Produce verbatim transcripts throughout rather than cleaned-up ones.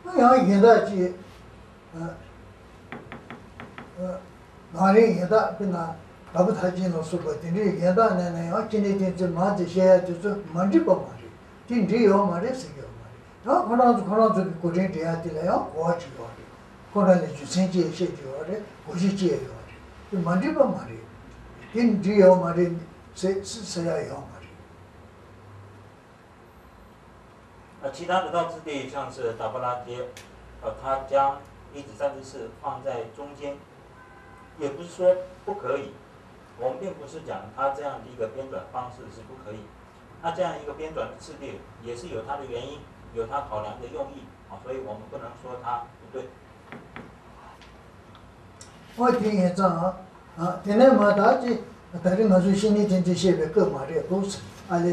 ཡང་གཞན་དག་ཅིག་ཨ། ཨ། ནང་རིག་གཞན་དག་དཔེར་ན་དྭགས་པོ་ཐར་ཆེན་ལ་སོགས་པ་དེ་འདྲའི་གཞན་དག་ནས་ན་ཡང་སྐྱེ་གནས་བསྟན་ཚུལ་མང་ཙམ་བཤད་ཡ་དེ་ཚོ་མ་འགྲིག་པ་མ་རེད། དེ་འགྲིག་ཡོད་མ་རེད་ཟེར་གྱི་ཡོད་མ་རེད། ཡང་ཁོ་རང་ཚོ་ཁོ་རང་ཚོ་གི་གོ་དྲུང་འགྲེལ་ཡ་དེ་ལ་ཡང་གོ་བ་ཅིག་ཡོད་རེད། ཁོ་རང་ལ་རྒྱུ་མཚན་ཅིག་བཤད་ཀྱི་ཡོད་རེད། གོ་གཞི་ཅིག་ཡོད་རེད། དེ་མ་འགྲིག་པ་མ་རེད། དེ་འགྲིག་ཡོད་མ་རེད་ཟེར་ཟེར་ཡ་ཡོད་མ་རེད། 呃，其他的道次第，像是达巴拉街，呃，他将一指三十四放在中间，也不是说不可以，我们并不是讲他这样的一个编纂方式是不可以，他这样一个编纂的次第也是有他的原因，有他考量的用意啊，所以我们不能说他不对。 ཨོ་དེ་ཡིན་ཙང་། ཨ། དེ་ནས་མ་ད་ཅི། ད་རེས་ང་ཚོས་བཤེས་གཉེན་བསྟེན་ཚུལ་བཤད་པའི་སྐབས་མ་རེད་འདུག་ཨ་ལེ།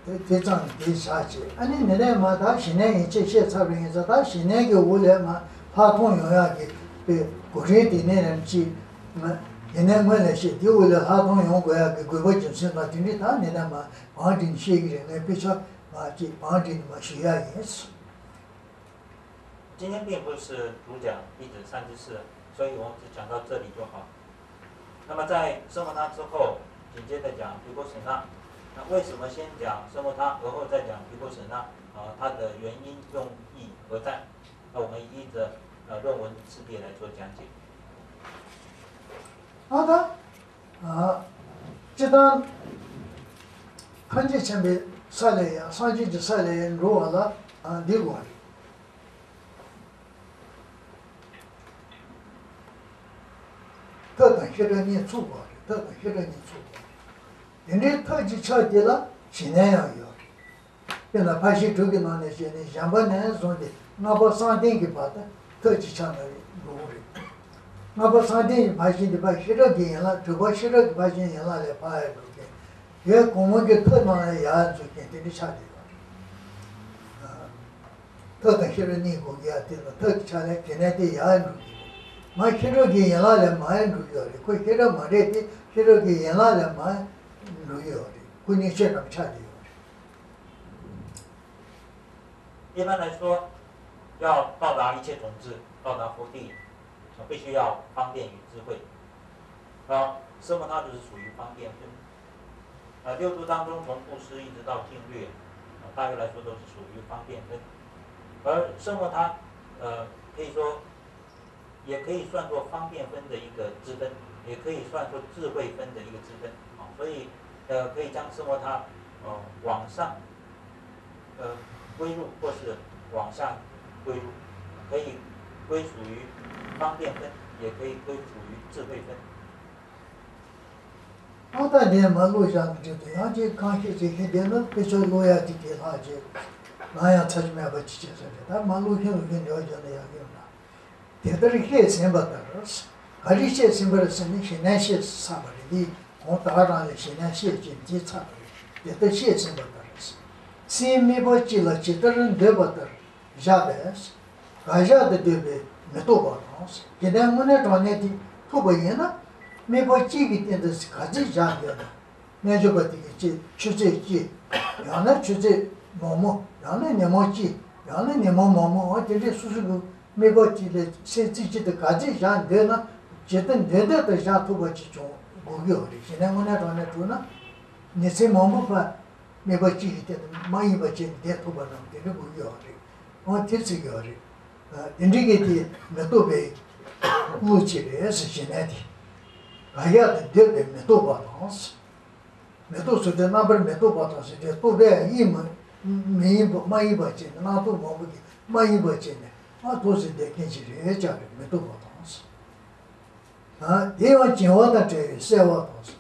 དེ་དེ་ཙང་དེ་བཞག་བྱས། ཨ་ནི་དེ་ནས་མ་ད་ཞི་གནས་ཡན་ཆད་བཤད་ཚར་བ་ཡིན་ཙང་། ད་ཞི་གནས་ཀྱི་འོག་ལས་མ་ལྷག་མཐོང་ཡོང་ཡག་གི་དཔེ་གོ་རིམ་དེ་ནས་རིམ་གྱིས། ང་དེ་ནས་སྔོན་ལ་བཤད། དེ་འོག་ལས་ལྷག་མཐོང་ཡོང་དགོས་ཡག་གི་དགོས་པ་རྒྱུ་མཚན་དང་དེ་འདྲ་ད་དེ་ནས་མ་བང་བསྒྲིགས་ནས་བཤད་ཀྱི་རེད། ངས་དཔེ་ཆ་མ་ཅིག་བང་བསྒྲིགས་ནས་མ་ཞུ་ཡག་ཡིན། 今天并不是主讲一指三十四，所以我们只讲到这里就好。那么在 Samatha 之后，紧接着讲 Vipassana。那为什么先讲 Samatha，而后再讲 Vipassana？啊，它的原因、用意何在？那我们依着呃论文的次第来做讲解。 ཨ་ད། ཨ། སྤྱིར་བཏང་། ཐམས་ཅད་མཁྱེན་པའི་ས་ལ་ཡང་། སངས་རྒྱས་ཀྱི་ས་ལ་ཡང་འགྲོ་བ་ལ། ཨ། འདི་དགོས་རེད། ཐབས་དང་བཤད་གྲྭ་གཉིས་ཚུགས་དགོས་རེད། ཐབས་དང་བཤད་གྲྭ་གཉིས་ཚུགས་དགོས་རེད། དེ་འདྲའི་ཐབས་ཀྱི་ཆ་དེ་ལ་ཞི་གནས་ཡང་ཡོད་རེད། དཔེར་ན་ཕར་ཕྱིན་དྲུག་གི་ནང་ནས་བཤད་ནས་གཞན་པ་ནས་བཟུང་སྟེ་ལྔ་པ་གསང་རྟེན་གྱི་བར་དུ་ཐབས་ཀྱི་ཆ་ལ་འགྲོ་གི་རེད། ལྔ་པ་གསང་རྟེན་གྱི་ཕར་ཕྱིན་དེ་ཕར་ཤེས་རབ་ཀྱི་ཡན་ལག། དྲུག་པ་ཤེས་རབ་ཀྱི་ཕར་ཕྱིན་ཡན་ལག་ལས་ཕར་ཡང་འགྲོ་མཁན། དེ་གོང་མ་གི་ཐབས་ནང་ལ་ཡར་འཛུལ་མཁན་དེ་འདྲ་ཆགས་བསྡད་ཡོད་རེད། ཐབས་དང་ཤེས་རབ་གཉིས་དགོས་ཀྱི་ཡ་དེ་ལ་ཐབས་ཀྱི་ཆ་ལས་དེ་ནས་དེ་ཡར་འགྲོ་གི་རེད། མར་ཤེས་རབ་ཀྱི་ཡན་ལག་ལས་མར་འགྲོ་གི་ཡོད་རེད། ཁོ་ཤེས་རབ་མ་རེད་དེ། ཤེས་རབ་ཀྱི་ཡན་ལག་ལས་མར་འགྲོ་གི་ཡོད་རེད། ཁོ་གཉིས་ཆ་འདྲ་པོ་ཆགས་བསྡད་ཡོད་རེད། 一般来说，要到达一切种子，到达佛地，啊，必须要方便与智慧。啊，奢摩他就是属于方便分。啊，六度当中，从布施一直到净律，啊，大约来说都是属于方便分。而奢摩他，呃，可以说 也可以算作方便分的一个支分，也可以算作智慧分的一个支分啊。所以，呃，可以将奢摩他，呃，往上，呃，归入，或是往下归入，可以归属于方便分，也可以归属于智慧分。 ཨ་ད་འདི་མར་ཀློག་བཞག་ནས་འགྲིག་འདུག་ཡང་ཅིག་གང་ཤེས་ཅིག་ཤེས་བསྡད་ན་དཔེ་ཆ་ཀློག་ཡག་དེ་དེ་ལྷག་ཅིག་ནམ་ཡང་ཚར་གཅིག་མེད་པ་ཅིག་བྱས་ས་རེད། ད་མར་ཀློག་མཁན་ཀློག་མཁན་འདྲ་བ་བརྒྱབ་ན་ཡག་གི་ཡོད་ན། དེ་ལྟར་བཤད་ཟིན་པ་ལྟར། ག་རེ་བཤད་ཟིན་པ་རེད་ཟེར་ན་ཞི་གནས་བཤད་ཚར་བ་རེད། འདི་གོང་ད་ག་རང་ལ་ཞི་གནས་བཤད་ཅིག་འདི་ཚར་བ་རེད། དེ་ལྟར་བཤད་ཟིན་པ་ལྟར། སའི་དམིགས་པ་གཅིག་ལ་ཇི་ལྟར་འདོད་པ་ལྟར། བཞག་པས། ག་བཞག་ཏུ་འདོད་པས་མི་རྟོགས་པ་དང་། དེ་ལྟར་དངོས་གནས་དྲང་གནས་དེ་ཐུབ་པ་ཡིན་ན། དམིགས་པ་གཅིག་གི་སྟེང་དུ་ག་ཚད་བཞག་འདོད་ན། རྣལ་འབྱོར་པ་དེ་གིས་ཅིག་ཆུ་ཚོད་གཅིག་ཡང་ན་ཆུ་ཚོད་མང་པོ། ཡང་ན་ཉིན་མོ་གཅིག་ཡང་ན་ཉིན་མོ་མང་པོ། འོ་དེ་འདྲའི་སོ་སོ་གི་དམིགས་པ་གཅིག་ལ་སའི་རྩེ་གཅིག་ཏུ་ག་ཚད་བཞག་འདོད་ན། ཇི་ལྟར་འདོད་འདོད་ལྟར་བཞག་ཐུབ་པ་ཅིག་བྱུང་དགོས་ཀྱི་ཡོད་རེད། གཞི་ནས་དངོས་གནས་དྲང་གནས་དྲུག་ན། ཉིན་མཚན་མང་པོ་བར་དམིགས་པ་གཅིག་གི་སྟེང་དུ་མ་ཡེངས་པ་བྱས་ནས་བསྡད་ཐུབ་པ་རྣམས་དེ་འདྲ་དགོས་ཀྱི་ཡོད་རེད། འོ་དེ་ཚིག་ཡོད་རེད། དེ་འདྲའི་གི་དེ་མི་རྟོགས་པའི་གླུ་ཅིག་རེད་ཟེར། གཞི་ནས་དེ་ག་བཞག་ཏུ་འདོད་པས་མི་རྟོགས་པ་དང་། མི་རྟོགས་ཟེར་དུས་རྣམ་པར་མི་རྟོགས་པ་དང་ཟེར་དུས་རྟོག་པས་ཡེངས་མ་མི་ཡེངས་པ། མ་ཡེངས་པ་བྱས་ནས། རྣམ་རྟོག་མང་པོ་གིས་མ་ཡེངས་པ་བྱས་ནས། ཨ་རྟོག་ཟེར་བསྡད་མཁན་ཅིག་རེད་ཅག་རེད། མི་རྟོགས་པ་དང་། ཨ། དེ་ཡང་བྱིང་བ་དང་བྲལ་བའི་གསལ་བ་དང་།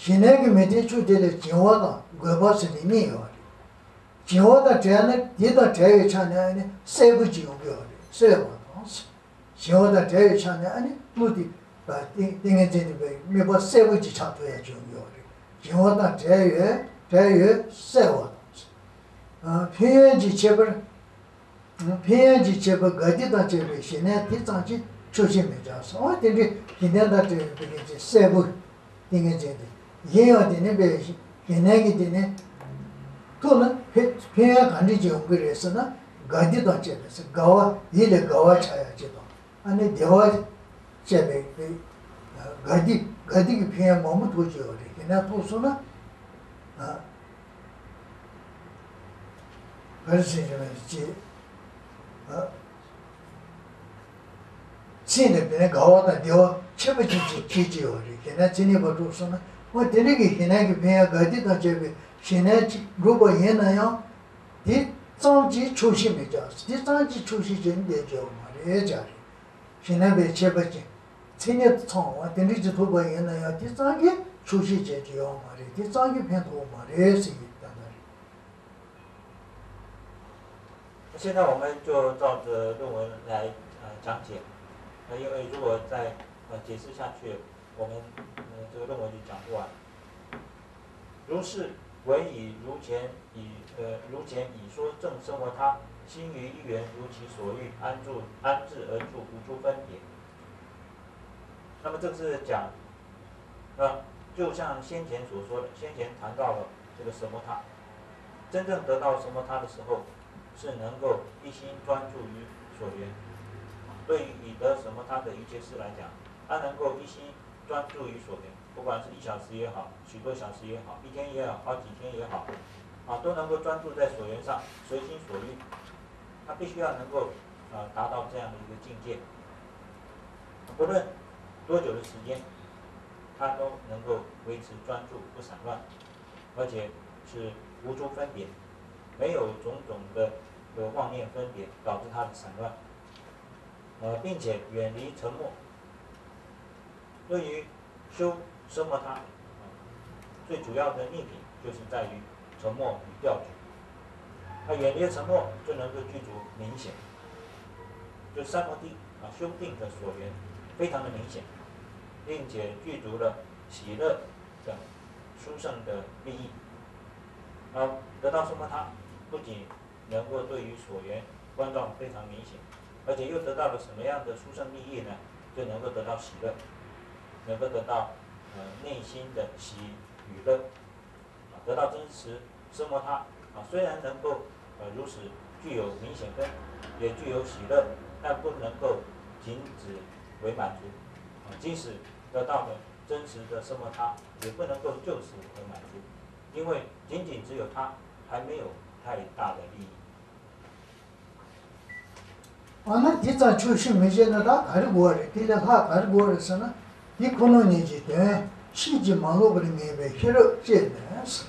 གཞི་ནས་ཀྱི་མི་མཐུན་ཕྱོགས་དེ་ལས་བྱིང་བ་དང་རྒོད་པ་ཟེར་ནས་གཉིས་ཡོད་རེད། བྱིང་བ་དང་བྲལ་ན་དེ་དང་བྲལ་བའི་ཆ་ནས་ཨ་ནི་གསལ་པོ་ཅིག་ཡོང་གི་ཡོད་རེད། གསལ་བ་དང་། བྱིང་བ་དང་བྲལ་བའི་ཆ་ནས་ཨ་ནི་གླུ་དེ་ཏིང་ཏིང་ངེ་འཛིན་དེ་བའི་དམིགས་པ་གསལ་པོ་ཅིག་ཆགས་ཐུབ་ཡ་ཅིག་ཡོང་གི་ཡོད་རེད། བྱིང་བ་དང་བྲལ་ཡོད། བྲལ་ཡོད་གསལ་བ་དང་། ཨ། ཕན་ཡོན་གྱི་ཁྱད་པར། ཕན་ཡོན་གྱི་ཁྱད་པར་དགའ་སྡུག་དང་བཅས་པའི་གཞི་གནས་དེ་ཙམ་གྱིས་ཆོག་ཤེས་མི་འཇགས་སོ། འོ་དེ་འདྲའི་གཞི་གནས་དང་བྲལ་བའི་བུ་ལོན་གྱི་གསལ་པོ་ཏིང་ངེ་འཛིན་དེ། གཞན་ཡང་དེ་ནི་པའི་གཞི་གནས་ཀྱི་དེ་ནི་ཐུག་ན་ཕན་ཕན་ཡོན་ག་འདྲ་ཅིག་ཡོང་གི་རེད་ཟེར་ན། དགའ་བདེ་དང་བཅས་པའི་དགའ་བ་ཡིད་ལ་དགའ་བ་ཆགས་ཡག་ཅིག་དང་། ཨ་ནི་བདེ་བ་བཅས་པའི་དགའ་བདེ་དགའ་བདེ་གི་ཕན་ཡོན་མང་པོ་ཐོབ་ཀྱི་ཡོད་རེད། དེ་ནས་ཐོབ་སོང་ན། ཨ། ག་རེ་ཟེར་གྱི་རེད་ཅེས། ཨ། སེམས་ལ་དེ་ནས་དགའ་བ་དང་བདེ་བ་ཆེན་པོ་ཅིག་ཅིག་སྐྱེས་ཀྱི་ཡོད་རེད། དེ་ནས་ཚེ་ནི་བ་འགྲུབ་སོང་ན། འོ་དེ་འདྲ་གི་ཞེད་སྣང་གི་ཕན་ཡོན་དགའ་བདེ་དང་བཅས་པའི་ཞེད་སྣང་ཅིག་འགྲུབ་པ་ཡིན་ན་ཡང་། དེ་ཙམ་གྱིས་ཆོག་ཤེས་མི་བྱ། དེ་ཙམ་གྱིས་ཆོག་ཤེས་བྱས་ནས་བསྡད་ཀྱི་ཡོད་མ་རེད་ཅག་རེད། ཞེད་སྣང་པའི་ཆད་པ་ཅན། མཚན་ཉིད་དུ་ཚང་བ་དེ་འདྲ་ཅིག་ཐོབ་པ་ཡིན་ན་ཡང་དེ་ཙམ་གྱིས་ཆོག་ཤེས་བྱེད་ཀྱི་ཡོད་མ་རེད། དེ་ཙམ་གྱིས་ཕན་ཐོགས་མ་རེད་ཟེར་གྱི་ད་ལྟ་རེད། 现在我们就照着论文来呃讲解。那因为如果再呃解释下去，我们呃这个论文就讲不完。如是闻已，如前已，呃，如前已说正奢摩他，心于意缘如其所欲，安住安置而住，无诸分别。那么这是讲，那就像先前所说的，先前谈到了这个奢摩他，真正得到奢摩他的时候，是能够一心专注于所缘。对于已得奢摩他的一切事来讲，他能够一心专注于所缘，不管是一小时也好，许多小时也好，一天也好，好几天也好，啊，都能够专注在所缘上，随心所欲，他必须要能够呃达到这样的一个境界，不论多久的时间，他都能够维持专注不散乱，而且是无诸分别，没有种种的呃妄念分别导致他的散乱，呃，并且远离沉没。对于修奢摩他，最主要的利品就是在于沉没与掉举。他远离沉没，就能够具足明显，就三摩地啊，修定的所缘非常的明显，并且具足了喜乐的殊胜的利益。啊，得到奢摩他，不仅能够对于所缘观照非常明显，而且又得到了什么样的殊胜利益呢？就能够得到喜乐，能够得到呃内心的喜与乐，啊，得到真实奢摩他。啊，虽然能够呃如此具有明显分，也具有喜乐，但不能够仅止为满足。啊，即使得到了真实的奢摩他，也不能够就此而满足，因为仅仅只有它还没有太大的利益。 འོ་ན་དེ་ཙམ་ཆོག་ཤེས་མི་བྱེད་ན་ད་ག་རེ་དགོས་རེད། དེ་ལས་ལྷག་ག་རེ་དགོས་རེད་ཟེར་ན། དེ་ཁོ་ན་ཉིད་ཀྱི་དོན་ཕྱིན་ཅི་མ་ལོག་པར་ངེས་པའི་ཤེས་རབ་བསྐྱེད་ནས་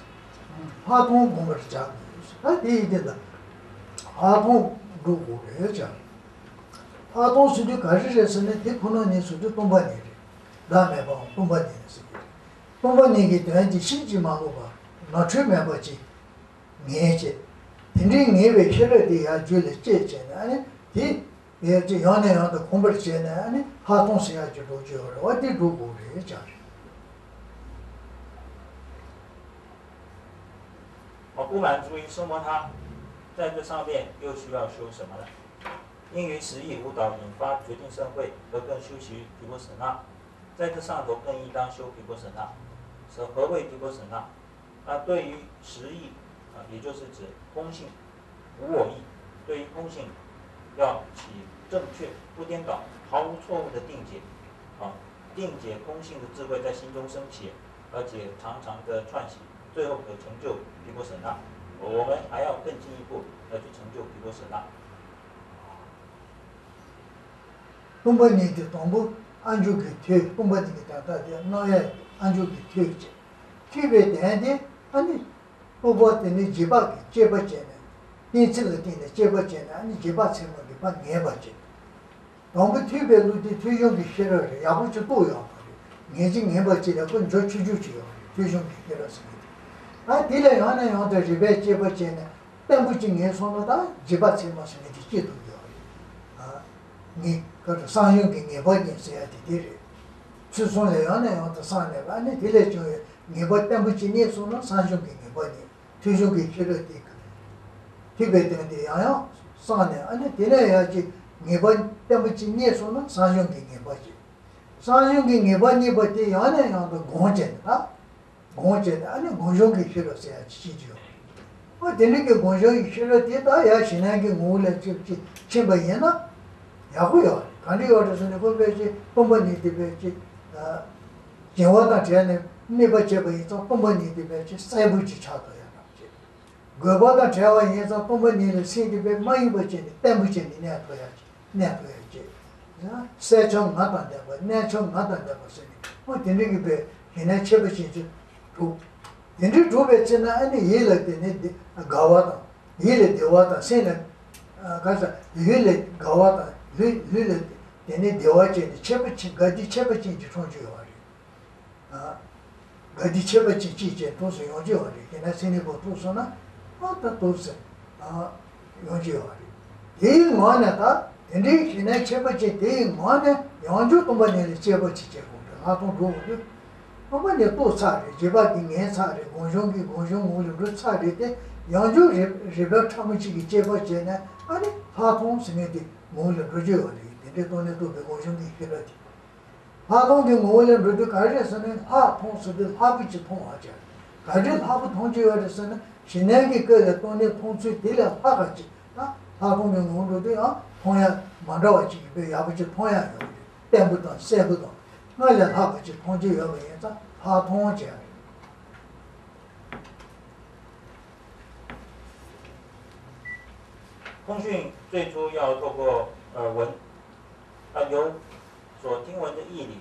ལྷག་མཐོང་བསྒོམ་པར་བྱ་དགོས། ད་དེ་ཡི་དེ་ལ་ལྷག་མཐོང་འགྲོ་དགོས་རེད་ཅག་ལྷག་མཐོང་ཟེར་དུས་ག་རེ་རེད་ཟེར་ན། དེ་ཁོ་ན་ཉིད་ཟེར་དུས་སྟོང་པ་ཉིད་རེད། བདག་མེད་པའམ་སྟོང་པ་ཉིད་ཟེར་གྱི་རེད། སྟོང་པ་ཉིད་ཀྱི་དོན་དེ་ཕྱིན་ཅི་མ་ལོག་པ་ནོར་འཁྲུལ་མེད་པ་ཅིག་ངེས་བྱེད། དེ་འདྲའི་ངེས་པའི་ཤེས་རབ་དེ་ཡར་རྒྱུད་ལ་སྐྱེད་བྱས་ནས། ཨ་ནི་དེ་ཡར་ཅིག་ཡང་ནས་ཡང་དུ་གོམས་པར་བྱས་ནས། ཨ་ནི་ལྷག་མཐོང་ཟེར་ཡག་ཅིག་འགྲོ་རྒྱུ་ཡོད་རེད་བ། དེ་འགྲོ་དགོས་རེད་ཅག་རེད། 啊，不满足于奢摩他，在这上面又需要修什么呢？因于十意无导引发决定胜慧，而更修习毗婆舍那，在这上头更应当修毗婆舍那。所何谓毗婆舍那？ 那对于实义啊，也就是指空性、无我意，对于空性要起正确、不颠倒、毫无错误的定解啊，定解空性的智慧在心中升起，而且常常的串习，最后可成就毗婆舍那。我们还要更进一步的去成就毗婆舍那。 སྟོང་པ་ཉིད་དེ་དང་པོ་ཨ་མཆོག་གི་ཐོས། སྟོང་པ་ཉིད་ཀྱི་དོན་དག་དེ་རྣམ་དབྱེ་ཨ་མཆོག་གི་ཐོས་བྱས། ཐོས་པའི་དོན་དེ་ཨ་ནི་རྟོགས་པ་དེ་ནི་རྗེས་དཔག་གི་དཔྱད་པ་བྱས་ནས། གཏན་ཚིགས་ལ་བརྟེན་ནས་དཔྱད་པ་བྱས་ནས། ཨ་ནི་རྗེས་དཔག་ཚད་མ་རིག་པ་ངེས་པར་བྱེད། དང་པོ་ཐོས་པའི་བློ་དེ་ཐོས་བྱུང་གི་ཤེས་རབ་རེད། ཡག་པོ་ཅིག་རྟོགས་ཡོང་བ་རེད། ངེས་ཅིག་ངེས་པ་ཅིག་ལ་ཁོ་འཇོག་ཆོག་ཆོག་ཅིག་ཡོང་བ་རེད། ཐོས་བྱུང་གི་ཤེས་རབ་ཟེར་མཁན་དེ། ཨ་དེ་ལ་ཡང་ནས་ཡང་དུ་རིགས་པས་དཔྱད་པ་བྱས་ནས། བརྟན་པོ་ཅིག་ངེས་སོང་ན་ད་རྗེས་དཔག་ཚད་མ་ཟེར་མཁན་དེ་སྐྱེ་ཐུབ་ཀྱི་ཡོད་རེད། ཨ། ངེས་ག་རེ་བསམ་བྱུང་གི་ངེས་པ་ཉིད་ཟེར་ཡ་དེ་དེ་རེད། ཚུལ་གསུམ་ལ་ཡང་ནས་ཡང་དུ་བསམ་ནས། ཨ་ནི་དེ་ལས་བྱུང་བའི་ངེས་པ་བརྟན་པོ་ཅིག་རྙེད་སོང་ན་བསམ་བྱུང་གི་ངེས་པ་ཉིད། ཐོས་བྱུང་གི་ཤེས་རབ་དེ་ཐོས་པའི་དོན་དེ་ཡང་ཡང་བསམ་ནས། ཨ་ནི་དེ་ལས་ཡང་ཅིག་ངེས་པ་བརྟན་པོ་ཅིག་རྙེད་སོང་ན་བསམ་བྱུང་གི་ངེས་པ་ཅིག་བསམ་བྱུང་གི་ངེས་པ་རྙེད་པ་དེ་ཡང་ནས་ཡང་དུ་སྒོམ་བྱས་ནས། ད་སྒོམ་བྱས་ནས། ཨ་ནི་སྒོམ་བྱུང་གི་ཤེས་རབ་ཟེར་ཡ་ཅིག་སྐྱེ་རྒྱུ་ཡོད་རེད། ཨ་དེ་འདྲ་གི་སྒོམ་བྱུང་གི་ཤེས་རབ་དེ་དག་ཡང་གཞི་གནས་ཀྱི་ངོ་བོ་ལ་ཅིག་ཅིག་ཕྱིན་པ་ཡིན་ན་ཡག་པོ་ཡོད་རེད། ག་འདྲ་ཡོད་རེད་ཟེར་ན་ཁོ་ཕལ་ཆེར་སྟོང་པ་ཉིད་དེ་ཕལ་ཆེར་བྱིང་བ་དང་བྲལ་ནས་གནས་པ་བྱས་པ་ཡིན་ཙང་སྟོང་པ་ཉིད་དེ་ཕལ་ཆེར་གསལ་པོ་ཅིག་ཆགས་ཐུབ་ཡ་འདྲ་བ་ཅིག་རྒོད་པ་དང་བྲལ་བ་ཡིན་ཙང་སྟོང་པ་ཉིད་ལ་སེམས་དེ་དཔེ་མ་ཡིན་པ་བྱས་ནས་བརྟན་པོ་བྱས་ནས་གནས་ཐུབ་ཡ་ཅིག་གནས་ཐུབ་ཡ་ཅིག་གསལ་ཆོག་ང་དང་ལྡན་པ། གནས་ཆོག་ང་དང་ལྡན་པ་ཟེར་ནས་ཨོ་དེ་འདྲ་གི་དཔེ་གཞི་གནས་ཁྱད་པར་ཅན་ཅིག་གྲུབ། དེ་འདྲའི་གྲུབ་པའི་ཚེ་ན་ཨ་ནི་ཡིད་ལ་དེ་ནི་དགའ་བ་དང་ཡིད་ལ་བདེ་བ་དང་སེམས་ལ་ག་ས་ཡིད་ལ་དགའ་བ་དང་ལུས་ལུས་ལ་དེ་ནི་བདེ་བ་ཅན་དེ་ཁྱད་པར་ཅན་དགའ་བདེ་ཁྱད་པར་ཅན་གྱི་འཁྲུངས་ཀྱི་ཡོད་པ་རེད། དགའ་བདེ་ཁྱད་པར་ཅན་གཅིག་ཅན་ཐུགས་སུ་ཡོང་རྒྱུ་ཡོད་རེད། དེ་ན་སེམས་ནི་པོ་ཐུགས་སོང་ན་ཨ་ད་ཐུགས་སུ་ཡོང་རྒྱུ་ཡོད་རེད། དེའི་ངང་ནས་ད་དེ་འདྲའི་གཞི་གནས་ཁྱད་པར་ཅན་དེའི་ངང་ནས་ཡང་བསྐྱར་སྟོང་པ་ཉིད་ལ་དཔྱད་པ་ཅིག་བྱེད་དགོས་རེད། ལྷག་མཐོང་འགྲོ་དགོས་དུས་སྟོང་པ་ཉིད་རྟོགས་ཚར་རེད། རྗེས་དཔག་གི་ངེས་ཚར་རེད། སྒོམ་བྱུང་གི་སྒོམ་བྱུང་ངོ་བོ་ལ་འགྲོ་ཚར་རེད་དེ། ཡང་བསྐྱར་རིག་རིག་པ་ཕྲ་མོ་གཅིག་གིས་དཔྱད་པ་བྱས་ན་ཨ་ནི་ལྷག་མཐོང་ཟེར་མཁན་དེ་ངོ་བོ་ལ་འགྲོ་རྒྱུ་ཡོད་རེད། དེ་འདྲའི་སྟོང་ཉིད་རྟོགས་པའི་སྒོམ་བྱུང་གི་ཤེས་རབ་དེ། ལྷག་མཐོང་གི་ངོ་བོ་ལ་འགྲོ་དུས་ག་རེ་ཟེར་ན་ལྷག་མཐོང་ཟེར་དུས་ལྷག་པ་ཅིག་མཐོང་བ་བྱ། ག་འདྲའི་ལྷག་པ་མཐོང་རྒྱུ་ཡོད་རེད་ཟེར་ན་གཞི་གནས་ཀྱི་སྐབས་ལ་སྟོང་ཉིད་མཐོང་ཚུལ་དེ་ལས་ལྷག་ག་ཅིག་ད་ལྷག་མཐོང་གི་ངོ་བོ་འགྲོ་དུས་ཡང་མཐོང་ཡ་མ་འདྲ་བ་ཅིག་ཡིན་པས་ཡག་པོ་ཅིག་མཐོང་ཡ་ཡོད་རེད། བརྟན་པོ་དང་གསལ་པོ་དང་སྔར་ལས་ལྷག་པ་ཅིག་མཐོང་རྒྱུ་ཡོད་པ་ཡིན་ཙང་ལྷག་མཐོང་བྱ་རེད། 空性最初要透过耳闻，啊，由所听闻的义理，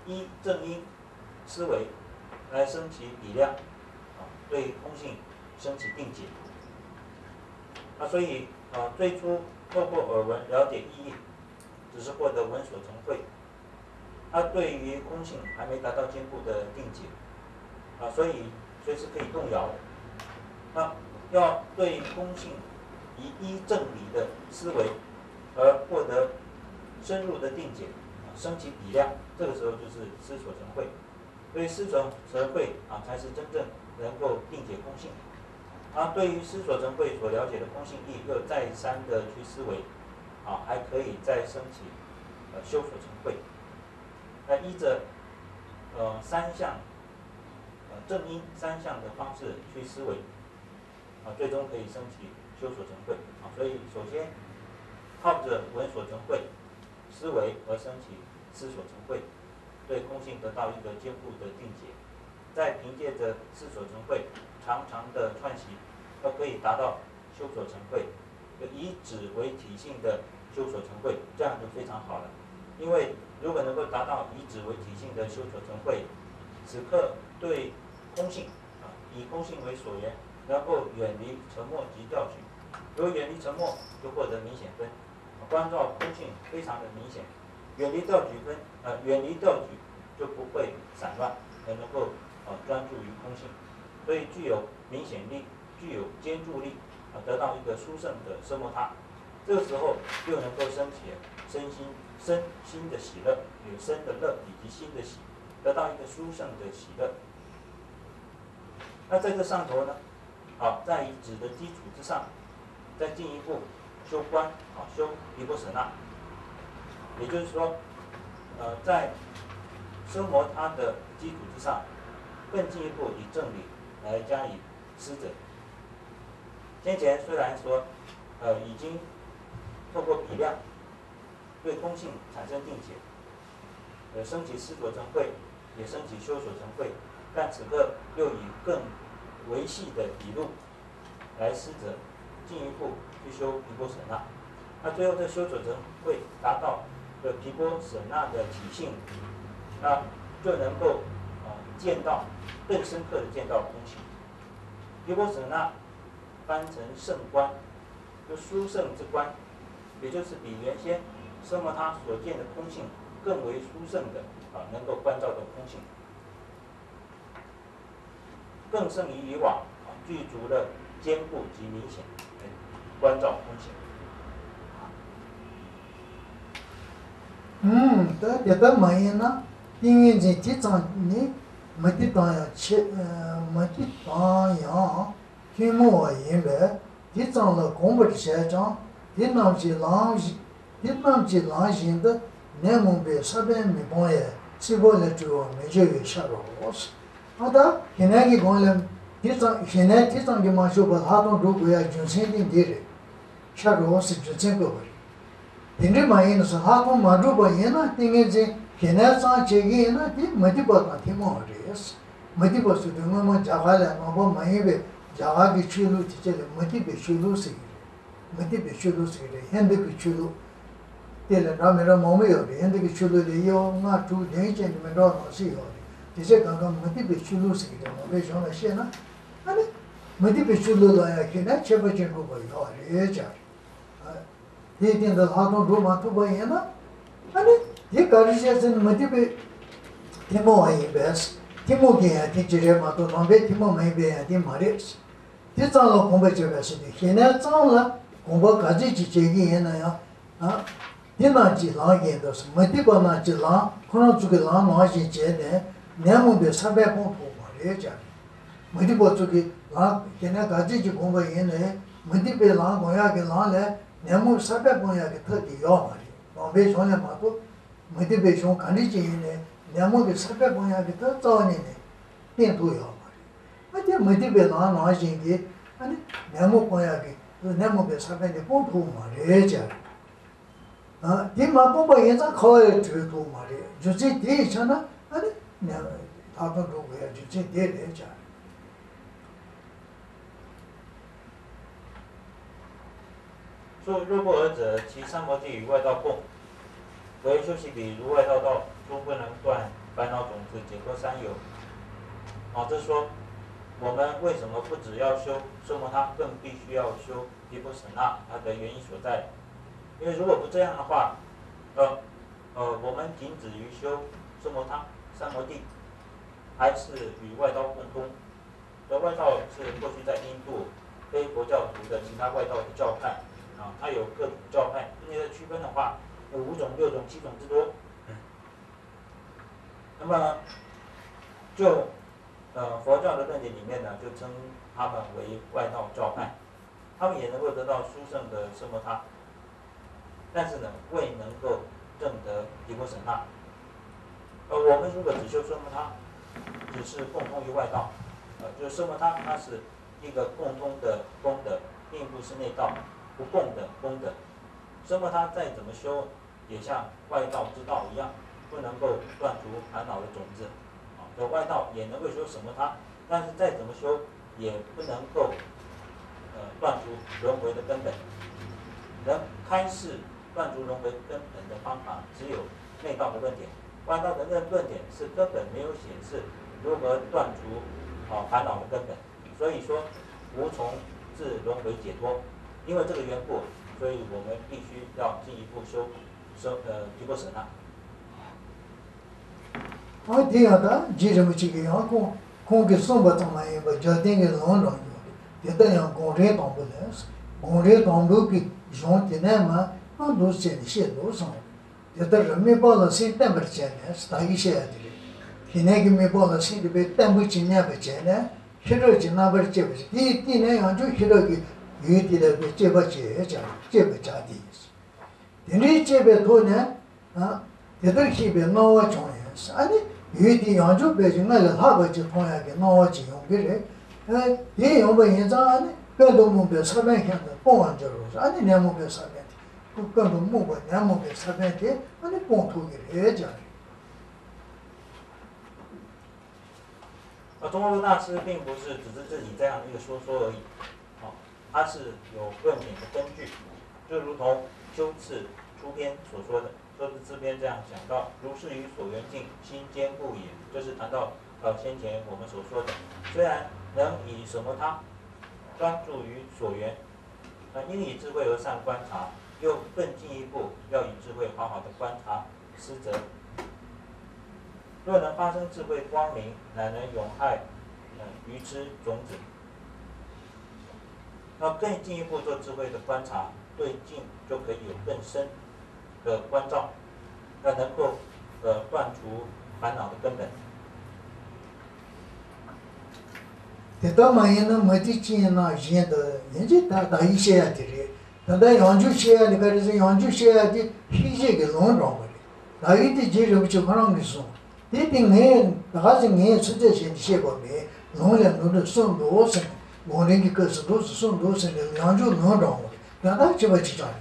依正因思维来升起比量，啊，对空性升起定解。啊，所以啊，最初透过耳闻了解意义，只是获得闻所成慧，他对于空性还没达到坚固的定解，啊，所以随时可以动摇。那要对空性以依正理的思维而获得深入的定解，啊，升起比量，这个时候就是思所成慧。所以思所成慧啊，才是真正能够定解空性。啊，对于思所成慧所了解的空性义，又再三的去思维，啊，还可以再升起呃修所成慧。那依着呃三相，呃正因三相的方式去思维，啊，最终可以升起修所成慧。啊，所以首先靠着闻所成慧，思维而升起思所成慧，对空性得到一个坚固的定解。再凭借着思所成慧，常常的串习，都可以达到修所成慧。以止为体性的修所成慧，这样就非常好了。因为如果能够达到以止为体性的修所成慧，此刻对空性啊，以空性为所缘，能够远离沉没及掉举。由远离沉没，就获得明显分。观照空性非常的明显，远离掉举分，呃，远离掉举就不会散乱，而能够呃专注于空性，所以具有明显力，具有坚固力，啊，得到一个殊胜的奢摩他。这个时候就能够升起身心身心的喜乐，有身的乐以及心的喜，得到一个殊胜的喜乐。那在这上头呢，啊，在于止的基础之上，再进一步修观，啊，修毗婆舍那，也就是说，呃，在奢摩他的基础之上，更进一步以正理来加以施者。先前虽然说，呃，已经透过比量对空性产生定解，呃，升起思所成慧，也升起修所成慧，但此刻又以更维系的理路来施者，进一步去修毗婆舍那。那最后这修所成慧达到了毗婆舍那的体性，那就能够呃见到更深刻的见到空性。毗婆舍那翻成圣观，就殊胜之观，也就是比原先奢摩他所见的空性更为殊胜的啊，能够观照的空性，更胜于以往啊具足了坚固及明显的观照空性。 ཨུམ། ད་དེ་ལྟར་མ་ཡིན་ན་ཏིང་ངེ་འཛིན་དེ་ཙམ་ནི་མུ་སྟེགས་དང་ཡང་ཆེ། མུ་སྟེགས་དང་ཡང་ཐུན་མོང་བ་ཡིན་པས་དེ་ཙམ་ལ་གོམས་པར་བྱས་ཀྱང་དེ་རྣམས་ཀྱི་ལམ་བཞི། དེ་རྣམས་ཀྱི་ལམ་བཞིན་དུ་ནད་མུན་པའི་ས་བོན་མི་སྤོང་བས་ཚིག་པོ་ལས་གྲོལ་བར་མི་འགྱུར་བའི་ཕྱིར་རོ། ཨ་ད་དེ་ནས་ཀྱི་གོང་ལ་ དེ་ཙམ་ཞེ་ནས་དེ་ཙམ་གྱིས་མ་ཆོག་པར་ལྷག་མཐོང་སྒྲུབ་དགོས་ཡ་རྒྱུ་མཚན་དེ་འདི་རེད། ཤར་རོ་ཟེར་རྒྱུ་མཚན་བཀོད་པ་རེད། དེ་འདྲ་མ་ཡིན་ན་ལྷག་མཐོང་མ་གྲུབ་པ་ཡིན་ན་ཏིང་ངེ་འཛིན་ཞེ་ནས་ཙམ་བྱེད་ཀྱི་ཡིན་ན་དེ་མུ་སྟེགས་པ་དང་ཐུན་མོང་བ་རེད། མུ་སྟེགས་པ་ཟེར་དུས་སྔོན་མ་རྒྱ་གར་ལས་ནང་པ་མ་ཡིན་པའི་རྒྱ་གར་གྱི་ཆོས་ལུགས་དེ་ཚོ་ལ་མུ་སྟེགས་པའི་ཆོས་ལུགས་ཟེར་གྱི་རེད། མུ་སྟེགས་པའི་ཆོས་ལུགས་ཟེར་གྱི་རེད། ཧིན་དུ་གི་ཆོས་ལུགས་དེ་ལས་འདྲ་མི་འདྲ་མང་པོ་ཡོད་རེད། ཧིན་དུ་གི་ཆོས་ལུགས་ལ་དབྱེ་བ་ལྔ་དྲུག་བདུན་ཅན་གྱི་མི་འདྲ་བ་མང་ཞིག་ཡོད་རེད། དེ་ཚོ་གང་ག་མུ་སྟེགས་པའི་ཆོས་ལུགས་ཟེར་གྱི་རེད། ནང་པའི་གཞུང་ལ་བཤད་ན་ཨ་ནི་མུ་སྟེགས་པའི་ཆོས་ལུགས་ལ་ཡང་ཁྱེད་ན་ཁྱད་པར་ཅན་དགོས་པ་ཡོད་རེད་ཅག་དེའི་སྟེང་དུ་ལྷག་མཐོང་སྒྲུབ་མ་ཐུབ་པ་ཡིན་ན། ཨ་ནི་དེ་ག་རེ་བྱས་ཟེར་ན་མུ་སྟེགས་པའི་ཐུན་མོང་བ་ཡིན་པས། ཐུན་མོང་གི་ཡང་དེ་ཅི་རེད་མ་གཏོགས་ནང་པའི་ཐུན་མོང་མ་ཡིན་པའི་ཡང་དེ་མ་རེད། དེ་ཙམ་ལ་གོམས་པ་བྱས་པས་ཟེར་ཏེ་ཞེ་ནས་ཙམ་ལ་གོམས་པ་ག་ཚོད་ཅིག་བྱེད་ཀྱི་ཡིན་ན་ཡང་། ཨ། དེ་རྣམས་ཀྱི་ལམ་བཞིན་དུ་མུ་སྟེགས་པ་རྣམས་ཀྱི་ལམ་ཁོ་རང་ཚོ་གི་ལམ་ནང་བཞིན་བྱས་ནས་ཉོན་མོངས་པའི་ས་བོན་སྤོང་ཐུབ་མ་རེད་ཅག་མུ་སྟེགས་པ་ཚོ་གི་ལམ་དེ་ནས་ག་ཚོད་ཅིག་གོམས་པ་ཡིན་ནའི་མུ་སྟེགས་པའི་ལམ་སྒོམ་ཡག་གི་ལམ་ལས་ཉོན་མོངས་ས་བོན་སྤོང་ཡག་གི་ཐབས་དེ་ཡོད་མ་རེད། ནང་པའི་གཞུང་ལས་མ་གཏོགས་མུ་སྟེགས་པའི་གཞུང་ག་འདྲ་ཅིག་ཡིན་ནའི་ཉོན་མོངས་ཀྱི་ས་བོན་སྤོང་ཡག་གི་ཐབས་རྩ་བ་ཉིད་ནས་བསྟན་ཐུབ་ཡོད་མ་རེད། ཨ་དེ་མུ་སྟེགས་པའི་ལམ་ནང་བཞིན་གྱི་ཨ་ནི་ཉོན་མོངས་སྤོང་ཡག་གི་ཉོན་མོངས་པའི་ས་བོན་དེ་སྤོང་ཐུབ་མ་རེད་ཅག་ཨ་དེ་མ་སྤོང་པ་ཡིན་ཙང་ཁ་བ་ཡང་གྲོལ་ཐུབ་མ་རེད། རྒྱུ་མཚན་དེའི་ཆ་ན་ཨ་ནི་ལྷག་མཐོང་སྒྲུབ་དགོས་ཡ་རྒྱུ་མཚན་དེ་རེད་ཅག说，若不尔者，其三摩地与外道共，唯修习彼如外道道，终不能断烦恼种子，解脱三有。啊，这说我们为什么不只要修奢摩他，更必须要修毗婆舍那？它的原因所在，因为如果不这样的话，呃呃，我们仅止于修奢摩他、三摩地，还是与外道共通。这外道是过去在印度非佛教徒的其他外道的教派啊，它有各种教派，并且在区分的话，有五种、六种、七种之多。那么就呃佛教的论点里面呢，就称他们为外道教派。他们也能够得到殊胜的奢摩他，但是呢，未能够证得毗婆舍那。呃，我们如果只修奢摩他，只是共通于外道，呃，就是奢摩他它是一个共通的功德，并不是内道，不共的功德。奢摩他再怎么修，也像外道之道一样，不能够断除烦恼的种子。啊，这外道也能够修奢摩他，但是再怎么修，也不能够，呃，断除轮回的根本。能开示断除轮回根本的方法，只有内道的论点。外道的论论点是根本没有显示如何断除，啊，烦恼的根本。所以说，无从至轮回解脱。因为这个缘故，所以我们必须要进一步修修呃毗婆舍那。ཨ་དེ་ཡང་ད་རྗེ་རིན་པོ་ཆེ་གིས་ཡང་ཁོང་ཁོང་གིས་གསུངས་པ་ཙམ་མ་ཡིན་པར་རྒྱབ་རྟེན་གྱི་ལུང་དྲངས་ཡོད་རེད། དེ་ལྟར་ཡང་སྒོམ་རིམ་དང་པོ་ལས། སྒོམ་རིམ་དང་པོ་གི་གཞུང་དེ་ནས་མར་ཨ་འདུག་བྱས་ནས་བཤད་འདུག་གསུངས། དེ་ལྟར་དམིགས་པ་ལ་སེམས་བརྟན་པར་བྱས་ནས། ད་གིན་བཤད་ཡ་དེ་རེད། དེ་ནས་ཀྱི་དམིགས་པ་ལ་སེམས་དེ་བས་བརྟན་པོ་ཅིག་གནས་པར་བྱས་ནས། ཤེས་རབ་ཀྱི་རྣམ་པར་དཔྱད་པ་བྱས། དེའི་སྟེང་ནས་ཡང་བསྐྱར་ཤེས་རབ་ཀྱི་ཡུལ་དེ་ལ་དཔྱད་པ་བྱས་བྱས་པར་བྱ་སྟེ། དེ་འདྲའི་དཔྱད་པའི་ཐོག་ནས། ཨ། དེ་ལྟར་ཤེས་པའི་སྣང་བ་བྱུང་ཡང་། ཨ་ནི་ཡུལ་དེ་ཡང་བསྐྱར་དཔེ་ཅིག་སྔར་ལས་ལྷག་པ་ཅིག་མཐོང་ཡག་གི་སྣང་བ་ཅིག་ཡོང་གི་རེད། ཨ། དེ་ཡོང་པ་ཡིན་ཙང་ཨ་ནི་ཀུན་ཏུ་རྨོངས་པའི་ས་བོན་ཤིན་ཏུ་སྤོང་བར་འགྱུར་རོ། ཨ་ནི་ཉོན་མོངས་པའི་ས་བོན་དེ། ཀུན་ཏུ་རྨོངས་པ་ཉོན་མོངས་པའི་ས་བོན་དེ་ཨ་ནི་སྤོང་ཐུབ་ཀྱི་རེད་ཅག་རེད། 而中欧大师并不是只是自己这样一个说说而已，哦，他是有论点的根据，就如同修次出篇所说的，修次次篇这样讲到：如是于所缘境，心坚固也。就是谈到呃先前我们所说的，虽然能以奢摩他专注于所缘，那应以智慧而善观察，又更进一步要以智慧好好的观察 思则。若能发生智慧光明，乃能永害，呃，愚痴种子。那更进一步做智慧的观察，对境就可以有更深的关照，那能够，呃，断除烦恼的根本。དེ་ལྟར་མ་ཡིན་ན་མུ་སྟེགས་ཅན་ནང་བཞིན་དུ་ཡིན་གྱི། ད་ད་གིན་བཤད་ཡ་དེ་རེད། ད་ལྟ་ཡང་བསྐྱར་བཤད་ཡ་དེ་ག་རེ་ཟེར། ཡང་བསྐྱར་བཤད་ཡ་དེ་ཤེས་བྱེད་ཀྱི་ལུང་དྲངས་པ་རེད། ད་གིན་དེ་རྗེ་རིན་པོ་ཆེ་ཁོ་རང་གིས་གསུངས། དེ་དེ་ངས་ད་ག་ཟེ་ངས་ཚིག་རྩོད་བྱས་ནས་བཤད་པ་མེད། ལུང་ལས་འགྲོ་འདོད་གསུངས་འདུག་ཟེར་ནས། དགོངས་འགྲེལ་གྱི་སྐབས་སུ་འདུག་ཟེར་གསུངས་འདུག་ཟེར་ནས་ཡང་བསྐྱར་ལུང་དྲངས་པ་རེད། དོན་དག་ཁྱད་པར་ཅིག་ཀྱང་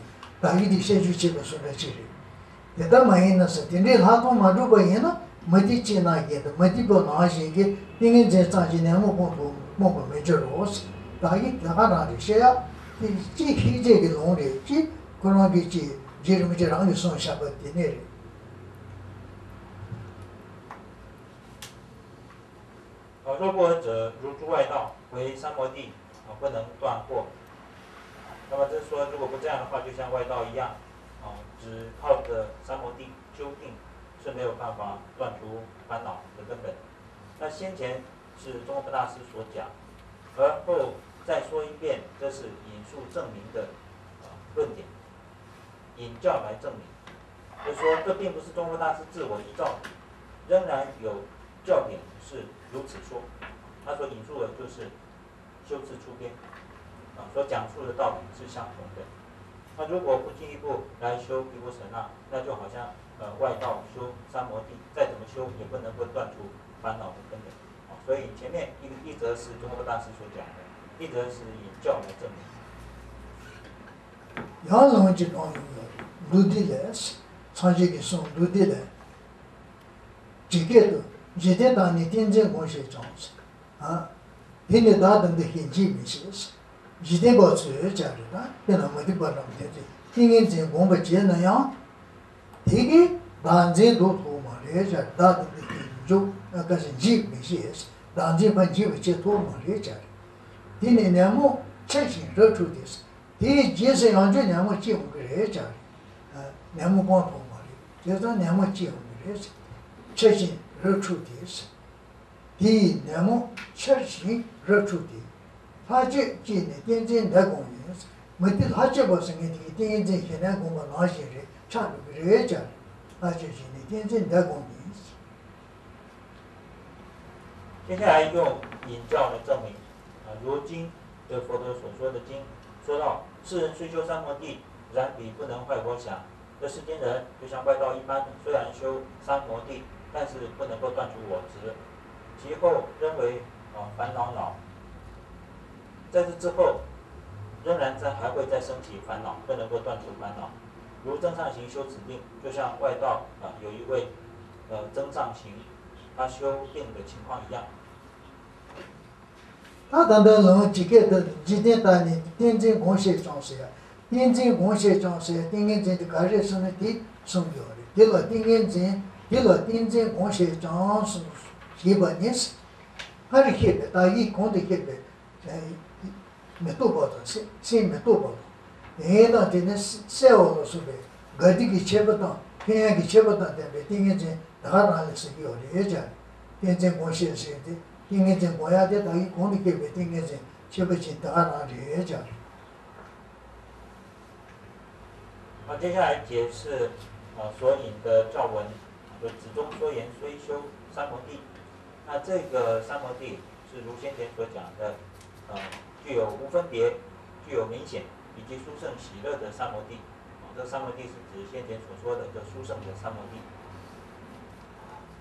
རེད། བདག་གིས་དེ་བཤད་རྒྱུ་བྱས་པའི་བཟོ་འདྲ་ཅིག་རེད། དེ་ལྟར་མ་ཡིན་ན་ཟེར། དེ་འདྲའི་ལྷག་མཐོང་མ་གྲུབ་པ་ཡིན་ན། མུ་སྟེགས་སྤྱིར་ནང་བཞིན་དང་། མུ་སྟེགས་པ་ནང་བཞིན་གྱི་ཏིང་ངེ་འཛིན་ཙམ་གྱིས་ཉོན་མོངས་སྤོང་ཐུབ་སྤོང་བར་མི་འགྱུར་རོ། བདག་གིས་དེ་ག་རང་རེད་བཤད་ཡག་དེ་གཅིག་ཤེས་བྱའི་གི་ལུང་རེད། གཅིག་ཁོ་རང་གི་གཅིག་རྗེ་རིན་པོ་ཆེ་རང་གིས་གསུངས་བཞག་པ་དེ་ནས་རེད། 呃，若不闻则如诸外道，唯三摩地，啊，不能断惑。那么就是说，如果不这样的话，就像外道一样，啊，只靠着三摩地修定是没有办法断除烦恼的根本。那先前是宗喀巴大师所讲，而后再说一遍，这是引述证明的，啊，论点。 引教来证明，就是说这并不是宗喀巴大师自我臆造的，仍然有教典是如此说。他所引述的就是修治出边，啊，所讲述的道理是相同的。那如果不进一步来修毗婆舍那，那就好像，呃，外道修三摩地，再怎么修也不能够断除烦恼的根源。啊，所以前面一个，一则是宗喀巴大师所讲的，一则是引教来证明。 ཡང་ལུང་གཅིག་དྲངས་ཡོང་གི་ཡོད་རེད། མདོ་སྡེ་ལས། སངས་རྒྱས་ཀྱི་གསུང་མདོ་སྡེ་ལས། ཇི་སྐད་དུ། འཇིག་རྟེན་དག་ནི་ཏིང་འཛིན་སྒོམ་བྱེད་ཀྱང་། ཨ། དེ་ནི་བདག་དང་འདི་ཞེས་འཇིགས་མི་བྱེད། འཇིག་རྟེན་པ་ཚོས་བྱ་རེད་ད། དཔེར་ན་མུ་སྟེགས་པ་རྣམས་དེ་ཚོས་ཏིང་ངེ་འཛིན་སྒོམ་པ་བྱས་ན་ཡང་། དེ་གིས་བདག་འཛིན་ལྡོག་ཐུབ་མ་རེད་བྱ། བདག་དང་འདི་ཞེས་འཇིགས། ཨ། ག་ཚོད་འཇིགས་མི་བྱེད། བདག་འཛིན་ཕར་འཇིགས་པ་བྱེད་ཐུབ་མ་རེད་བྱ། དེ་ནི་ཉོན་མོངས་ཆེ་ཞིང་རབ་འཁྲུགས་ཏེ། དེའི་རྗེས་སུ་ཡང་བསྐྱར་ཉོན་མོངས་སྐྱེ་འོང་གི་རེད་ཀྱང་། ཉོན་མོངས་སྤང་ཐུབ་མ་རེད། དེ་ཙང་ཉོན་མོངས་སྐྱེ་འོང་གི་རེད། ཆེ་ཞིང་རབ་འཁྲུགས་ཏེ། དེ་ཡི་ཉོན་མོངས་ཆེ་ཞིང་རབ་འཁྲུགས་ཏེ། ལྷག་བཅས་ཀྱིས་ནི་ཏིང་འཛིན་འདི་སྒོམ་ཡིན། མུ་སྟེགས་ལྷག་བཅས་པ་ཟེར་མཁན་དེ་གིས་ཏིང་ངེ་འཛིན་གཞན་དག་སྒོམ་པ་ནང་བཞིན་རེད་ཆགས་འགྲོ་གི་རེད་ཀྱང་། ལྷག་བཅས་ཀྱིས་ནི་ཏིང་འཛིན་འདི་སྒོམ་ཡིན། 接下来用引教来证明，啊，如今的佛陀所说的经，说到世人虽修三摩地，然彼不能坏我想。这世间人就像外道一般，虽然修三摩地，但是不能够断除我执，其后仍为，啊，烦恼恼。在这之后，仍然在，还会再升起烦恼，不能够断除烦恼。如增上行修此定，就像外道，啊，有一位，呃，增上行，他修定的情况一样。 ད་ད་ལྟ་ལུང་ཇི་སྐད་དུ། འཇིག་རྟེན་དག་ནི་ཏིང་འཛིན་སྒོམ་བྱེད་ཀྱང་ཟེར་ཡ། ཏིང་འཛིན་སྒོམ་བྱེད་ཀྱང་ཟེར་ཡ། ཏིང་ངེ་འཛིན་དེ་ག་རེ་ཟེར་ན་དེ་གསུངས་ཡོད་རེད། དེ་ལ་ཏིང་ངེ་འཛིན། དེ་ལ་ཏིང་འཛིན་སྒོམ་བྱེད་ཀྱང་ཟེར་ཞེས་པ་ནི། སྔར་བཤད་པའི་བདག་ཉིད་གོང་དུ་བཤད་པའི་མི་རྟོག་པ་དང་། སེམས་མི་རྟོག་པ་དང་། ཡིན་དང་དེ་ནི་གསལ་བ་ལ་སོགས་པའི་དགག་སྒྲུབ་ཀྱི་ཁྱད་པར་དང་། ཕན་ཡོན་གྱི་ཁྱད་པར་དང་ལྡན་པའི་ཏིང་ངེ་འཛིན་དེ་ག་རང་ལ་ཟེར་གྱི་ཡོད་རེད་ཀྱང་། ཏིང་འཛིན་སྒོམ་བྱེད་ཟེར་ཏེ། ཏིང་ངེ་འཛིན་སྒོམ་ཡག་དེ་བདག་ཉིད་གོང་དུ་བཤད་པའི་ཏིང་ངེ་འཛིན་ཁྱད་པར་ཅན་དེ་ག་རང་རེད་ཀྱང་། 那接下来解释，呃，所引的教文，说子中说言虽修三摩地，那这个三摩地是如先前所讲的，呃，具有无分别、具有明显以及殊胜喜乐的三摩地。啊，这三摩地是指先前所说的这殊胜的三摩地。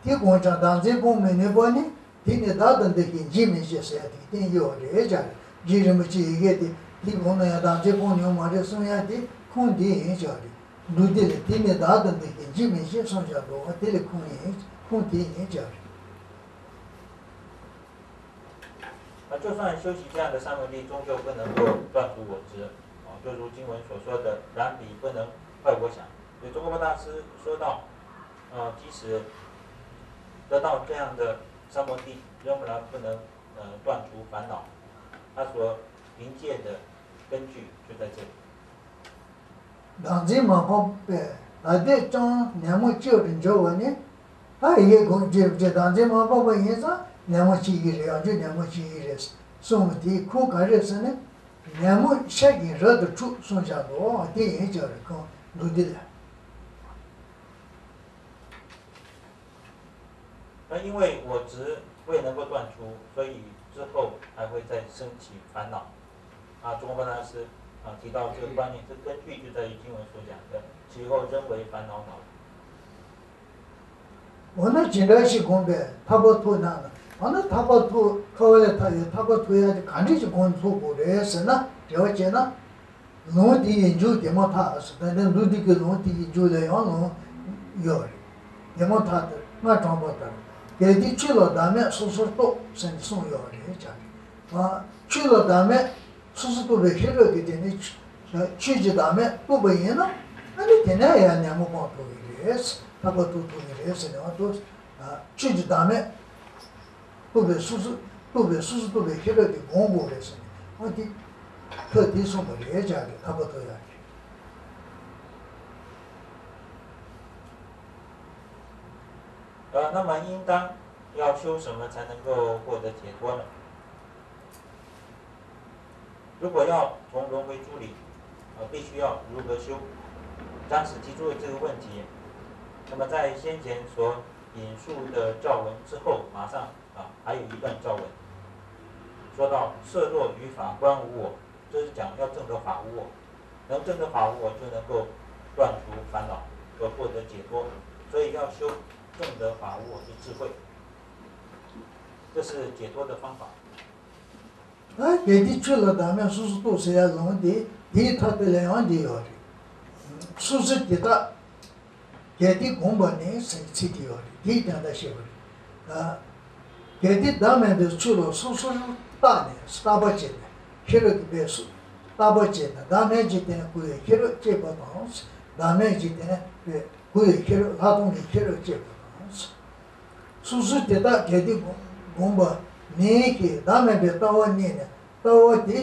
དེ་སྒོམ་ཀྱང་བདག་འཛིན་སྤོང་མི་ནུས་པ་ནི། དེ་ནི་བདག་དང་འདི་ཞེས་འཇིགས་མི་བྱེད་ཟེར་ཡ་དེ་གི་སྟེང་གི་ཡོད་རེད་ཀྱང་། རྗེ་རིན་པོ་ཆེ་ཡི་གེ་དེ་དེ་སྒོམ་ན་ཡང་བདག་འཛིན་སྤོང་ནུས་མ་རེད་གསུང་ཡ་དེ་ཁུངས་དེ་ཡིན་ཀྱང་རེད། མདོ་སྡེ་ལས་དེ་ནི་བདག་དང་འདི་ཞེས་འཇིགས་མི་བྱེད་གསུངས་བཞག་འདུག་པ། དེ་ལས་ཁུངས་ཡིན། ཁུངས་དེ་ཡིན་ཀྱང་རེད། 啊，就算修习这样的三摩地，终究不能够断除我执。啊，就如经文所说的，然彼不能坏我想。所以宗喀巴大师说到，呃，即使得到这样的三摩地，仍然不能，呃，断除烦恼。他所凭借的根据就在这里。 བདག་འཛིན་མ་སྤངས་པས་ད་ལྟས་ཀྱང་ཉོན་མོངས་སྐྱེ་བར་འགྱུར་བ་ནི། ད་ཡི་གེ་སྒོམ་རྗེས་བདག་འཛིན་མ་སྤངས་པ་ཡིན་ཙང་ཉོན་མོངས་སྐྱེ་གི་རེད། ཡང་བསྐྱར་ཉོན་མོངས་སྐྱེ་གི་རེད་གསུངས་པ་དེའི་ཁུངས་ག་རེ་ཟེར་ན། ཉོན་མོངས་ཆེ་ཞིང་རབ་ཏུ་འཁྲུགས་གསུངས་བཞག་འདུག་དེ་ཡིན་ཀྱང་རེད། ཁུངས་མདོ་སྡེ་ལས། 那因为我执未能够断除，所以之后还会再升起烦恼。啊，中国大师啊提到这个观念，这根据就在于经文所讲的，其后仍为烦恼恼。འོ་ན་ཇི་འདྲ་ཞིག་སྒོམ་པས་ཐར་པ་ཐོབ་ན་ན། ཨ་ནི་ཐར་པ་ཐོབ། འཁོར་བ་ལས་ཐར་ཡ། ཐར་པ་ཐོབ་ཡ་དེ་ག་འདྲ་ཞིག་གོང་ནས་ཐོབ་དགོས་རེད་ཟེར་ན། དྲི་བ་བྱས་ན། ལུང་དེ་ཡི་མཇུག་དེ་མ་ཐག་ཟེར། ད་ལྟ་མདོ་འདི་གི་ལུང་དེ་ཡི་མཇུག་ལ་ཡང་ལུང་ཡོད་རེད། དེ་མ་ཐག་ཏུ་སྔ་དྲངས་པ་ལྟར། གལ་ཏེ་ཆོས་ལ་བདག་མེད་སོ་སོར་རྟོག་ཟེར་ནས་གསུངས་ཡོད་རེད་ཀྱང་། ཨ། ཆོས་ལ་བདག་མེད་སོ་སོར་རྟོག་པའི་ཤེས་རབ་ཀྱིས་དེ་ནི་ཆོས་ཀྱི་བདག་མེད་རྟོགས་པ་ཡིན་ན། ཨ་ནི་དེ་ནས་ཡང་ཉོན་མོངས་སྤང་ཐུབ་ཀྱི་རེད། ཐར་པ་ཐོབ་ཐུབ་ཀྱི་རེད་ཟེར་ནས། འོ་དོ། ཆོས་ཀྱི་བདག་མེད་རྟོགས་པའི་སོ་སོ། རྟོགས་པའི་སོ་སོར་རྟོག་པའི་ཤེས་རབ་དེ་སྒོམ་དགོས་རེད་ཟེར་ནས། འོ་དེ་ཐབས་དེ་གསུངས་པ་རེད་ཀྱང་། ཐར་པ་ཐོབ་ཡ་རེད། 呃，那么应当要修什么才能够获得解脱呢？如果要从轮回出离，呃，必须要如何修？当时提出了这个问题，那么在先前所引述的教文之后，马上啊，还有一段教文，说到“色若于法观无我”，这是讲要证得法无我，能证得法无我，就能够断除烦恼和获得解脱，所以要修证得法无我的智慧，这是解脱的方法。 ཨ། གལ་ཏེ་ཆོས་ལ་བདག་མེད་སོ་སོར་རྟོག་ཟེར་ཡ་ལུང་དེ། དེའི་མཐའ་དེ་ལ་ཡང་འདི་ཡོད་རེད། སོ་སོ་དེ་དག་གལ་ཏེ་བསྒོམས་པ་ནི་ཟེར་ཚིག་དེ་ཡོད་རེད། དེའི་དོན་དག་བཤད་པ་རེད། ཨ། གལ་ཏེ་བདག་མེད་པའི་ཆོས་ལ་སོ་སོར་བརྟགས་ནས། བརྟག་པ་བྱས་ནས། ཤེས་རབ་ཀྱིས་བརྟགས་པ་བྱས་ནས། བདག་མེད་འཇིག་རྟེན་ཀུན་ཡང་ཤེས་རབ་བསྐྱེད་པ་དང་། བདག་མེད་འཇིག་རྟེན་ཀུན་ཡང་ཤེས་རབ། ལྷག་མཐོང་གི་ཤེས་རབ་བསྐྱེད་པ་དང་། སོ་སོ་དེ་དག་གལ་ཏེ་བསྒོམས་པ་ནི་ཞེས། བདག་མེད་པའི་ལྟ་བ་རྙེད་ནས། ལྟ་བ་དེ།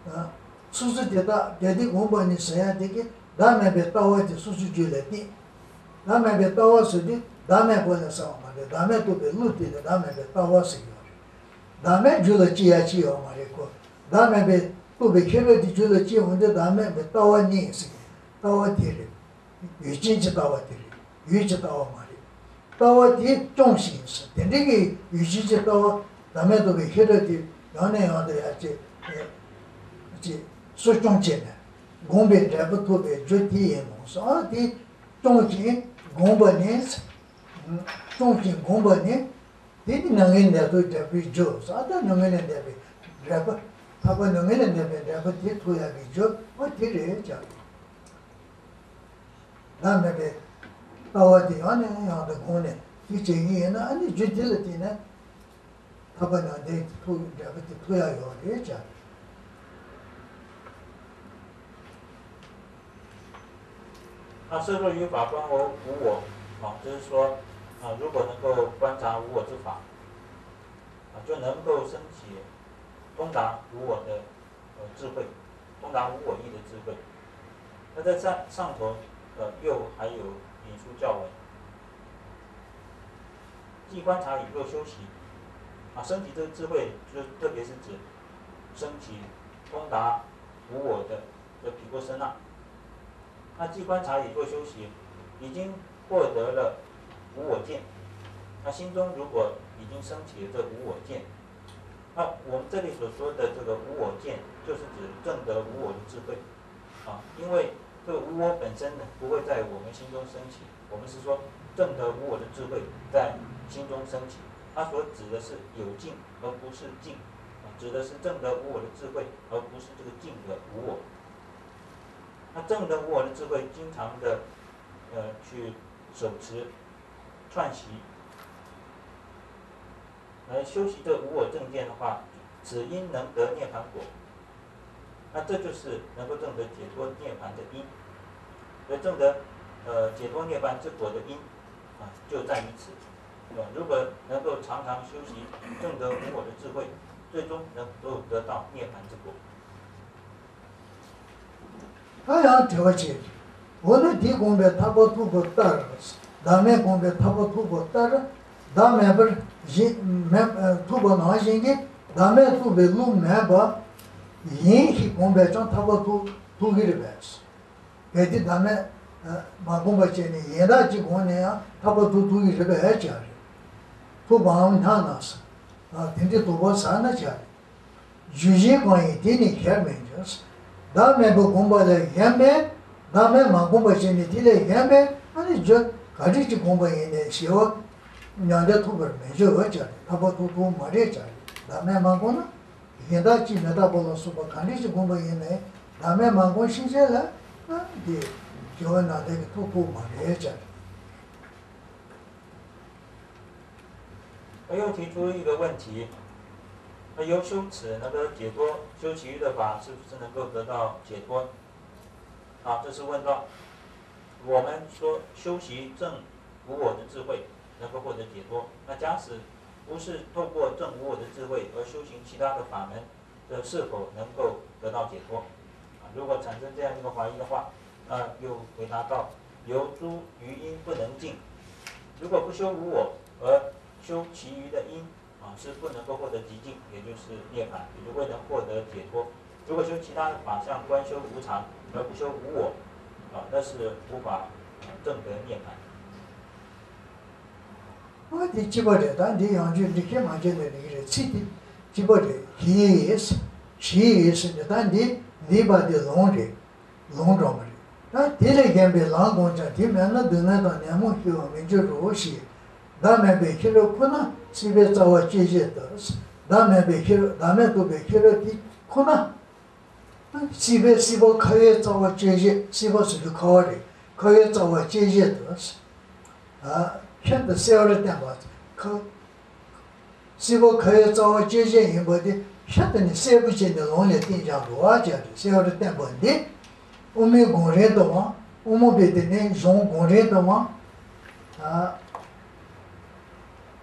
ཨ། སོ་སོ་དེ་དག་གལ་ཏེ་བསྒོམས་པ་ནི་ཟེར་ཡ་དེ་གིས་བདག་མེད་པའི་ལྟ་བ་དེ་སོ་སོའི་རྒྱུད་ལ་བསྟན། བདག་མེད་པའི་ལྟ་བ་ཟེར་དུས་བདག་མེད་པ་ལ་ཟེར་བ་མ་རེད། བདག་མེད་རྟོགས་པའི་བློ་དེ་ལ་བདག་མེད་པའི་ལྟ་བ་ཟེར་ཡོད་རེད། བདག་མེད་རྒྱུད་ལ་སྐྱེ་ཡ་ཅི་ཡོད་མ་རེད་ཁོ། བདག་མེད་པའི་རྟོགས་པའི་ཤེས་རབ་དེ་རྒྱུད་ལ་སྐྱེ་འོང་དུས་བདག་མེད་པའི་ལྟ་བ་རྙེད་ཟེར། ལྟ་བ་དེ་རེད། ཡུལ་ཅན་གྱི་ལྟ་བ་དེ་རེད། ཡུལ་གྱི་ལྟ་བ་མ་རེད། ལྟ་བ་དེ་སྐྱོང་ཞིང་ཟེར། དེ་འདྲའི་གི་ཡུལ་ཅན་གྱི་ལྟ་བ། བདག་མེད་རྟོགས་པའི་ཤེས་རབ་དེ་ཡང་ནས་ཡང་དུ་ཡར་ཅིག་ཅིག་གསོ་སྐྱོང་བྱས་ནས་བསྒོམས་པས་འབྲས་བུ་ཐོབ་པའི་རྒྱུ་དེ་ཡིན་ནོ་ཟེར། ཨ། དེ་སྐྱོང་ཞིང་བསྒོམས་པ་ནི། སྐྱོང་ཞིང་བསྒོམས་པ་ནི། དེ་ནི་མྱ་ངན་ལས་འདས་པའི་འབྲས་བུའི་རྒྱུ་ཟེར། ཨ། ད་མྱ་ངན་ལས་འདས་པའི་འབྲས་བུ། ཐར་པ་མྱ་ངན་ལས་འདས་པའི་འབྲས་བུ་དེ་ཐོབ་ཡག་གི་རྒྱུ། ཨ། དེ་རེད་ཀྱང་། བདག་མེད་པའི་ལྟ་བ་དེ་ཡང་ནས་ཡང་དུ་བསྒོམས་ནས་དེ་བྱེད་ཀྱི་ཡིན་ན། ཨ་ནི་རྒྱུ་དེ་ལ་བརྟེན་ནས་ཐར་པ་མྱང་འདས་ཀྱི་ཐོབ་འབྲས་བུ་དེ་ཐོབ་ཡག་ཡོད་རེད་ཀྱང་།那“色若于法观无我”，啊，就是说，啊，如果能够观察无我之法，啊，就能够升起通达无我的，呃，智慧，通达无我意的智慧。那在上，上头，呃，又还有引述教文，即观察已若修习，啊，升起这个智慧，就特别是指升起通达无我的这毗婆舍那。那即观察已若修习，已经获得了无我见，那心中如果已经升起了这无我见，那我们这里所说的这个无我见，就是指证得无我的智慧。啊，因为这个无我本身呢，不会在我们心中升起，我们是说证得无我的智慧在心中升起，它所指的是有境而不是境，啊，指的是证得无我的智慧，而不是这个境的无我。那证得无我的智慧，经常的，呃，去手持串习，来修习这无我正见的话，只因能得涅槃果。那这就是能够证得解脱涅槃的因。所以证得，呃，解脱涅槃之果的因，啊，就在于此。呃，如果能够常常修习证得无我的智慧，最终能够得到涅槃之果。 ད་ཡང་དྲི་བ་བྱེད། འོ་ན་དེ་བསྒོམས་པས་ཐར་པ་ཐོབ་པ་ལྟར། བདག་མེད་བསྒོམས་པས་ཐར་པ་ཐོབ་པ་ལྟར། བདག་མེད་པར་གཞན་མེད་ཐོབ་པ་ནང་བཞིན་གྱི་བདག་མེད་རྟོགས་པའི་བློ་མེད་པ་ཡིན་ཞེས་བསྒོམས་པས་ཀྱང་ཐར་པ་ཐོབ་ཐོབ་ཀྱི་རེད་པས། གལ་ཏེ་བདག་མེད་མ་བསྒོམས་པ་བྱས་ནས་ཡིན་དག་ཅིག་བསྒོམས་ནས་ཡང་ཐར་པ་ཐོབ་ཐོབ་ཀྱི་རེད་པས་ཀྱང་རེད། ཐོབ་པའམ་སྙམ་ན་ཟེར། དེ་འདྲའི་དོགས་པ་ཟ་ན་ཀྱང་རེད། རྒྱུ་གཞན་གང་ཡིན་དེ་ནི་གཞིར་མི་འགྱུར། བདག་མེད་པ་བསྒོམས་པ་ལས་གཞན་མེད། བདག་མེད་མ་བསྒོམས་པ་བྱས་ནས་དེ་ལས་གཞན་མེད། ཨ་ནི་རྒྱུ་ག་འདྲ་ཅིག་བསྒོམས་པ་ཡིན་ནའི་ཞེས་པ། མྱང་འདས་ཐོབ་པར་མི་འགྱུར་བར་བྱ་རེད། ཐར་པ་ཐོབ་ཐུབ་མ་རེད་བྱ་རེད། བདག་མེད་མ་བསྒོམས་ན། གཞན་དག་ཅིས་མི་རྟག་པ་ལ་སོགས་པ་གང་འདྲ་ཞིག་བསྒོམས་པ་ཡིན་ནའི་བདག་མེད་མ་བསྒོམས་ཤེས་བྱ་ལ་ན་དེ་སྦྱོར་བའི་ནང་དེ་གི་ཐོབ་ཐུབ་མ་རེད་བྱ་རེད། 他又提出一个问题，那由修持能够解脱，修其余的法是不是能够得到解脱？啊，这是问道。我们说修习证无我的智慧，能够获得解脱。那假使不是透过证无我的智慧而修行其他的法门，这是否能够得到解脱？啊，如果产生这样一个怀疑的话，那又回答到，由诸余因不能尽。如果不修无我而修其余的因，啊，是不能够获得极尽，也就是涅槃，也就未能获得解脱。如果修其他的法，像观修无常而不修无我，啊，那是无法，啊，证得涅槃。ཨ་དེ་གཅིག་པ་རེད། ད་འདི་ཡང་བསྐྱར་འགྲེལ་བཤད་མ་བྱས་ནས་རིགས་རེད། ཚིག་དེ་གཅིག་པ་རེད། ཞེས་ཞེས་ཟེར་ནས་ད་འདི་འདི་པ་དེ་ལུང་རེད། ལུང་དྲངས་པ་རེད། ད་དེ་ལས་གཞན་པའི་ལམ་བསྒོམས་ཀྱང་དེ་མེད་ན་སྡུག་བསྔལ་དང་ཉོན་མོངས་སྐྱེ་བར་མི་འགྱུར་རོ་ཞེས། བདག་མེད་པའི་ཤེས་རབ་ཁོ་ན་སྲིད་པའི་རྩ་བ་གཅོད་བྱེད་དོ། བདག་མེད་པའི་ཤེས་རབ་བདག་མེད་རྟོགས་པའི་ཤེས་རབ་དེ་ཁོ་ན། སྲིད་པའི་སྲིད་པ་ཁ་བའི་རྩ་བ་གཅོད་བྱེད། སྲིད་པ་ཟེར་དུས་ཁ་བ་རེད། ཁ་བའི་རྩ་བ་གཅོད་བྱེད་དོ། ཨ། ཤིན་ཏུ་གསལ་བར་བསྟན་པ། ཁ། སྲིད་པ་ཁ་བའི་རྩ་བ་གཅོད་བྱེད་ཡིན་པ་དེ་ཤིན་ཏུ་ནས་གསལ་པོ་བྱས་ནས་ལུང་ལས་བསྟན་ཀྱང་འགྲོ་བ་བྱ་སྟེ་གསལ་བར་བསྟན་པ་འདི། དབུ་མའི་དགོངས་རིམ་དུའང་། དབུ་མ་པའི་དེ་ནས་གཞུང་དགོངས་རིམ་དུའང་། ཨ།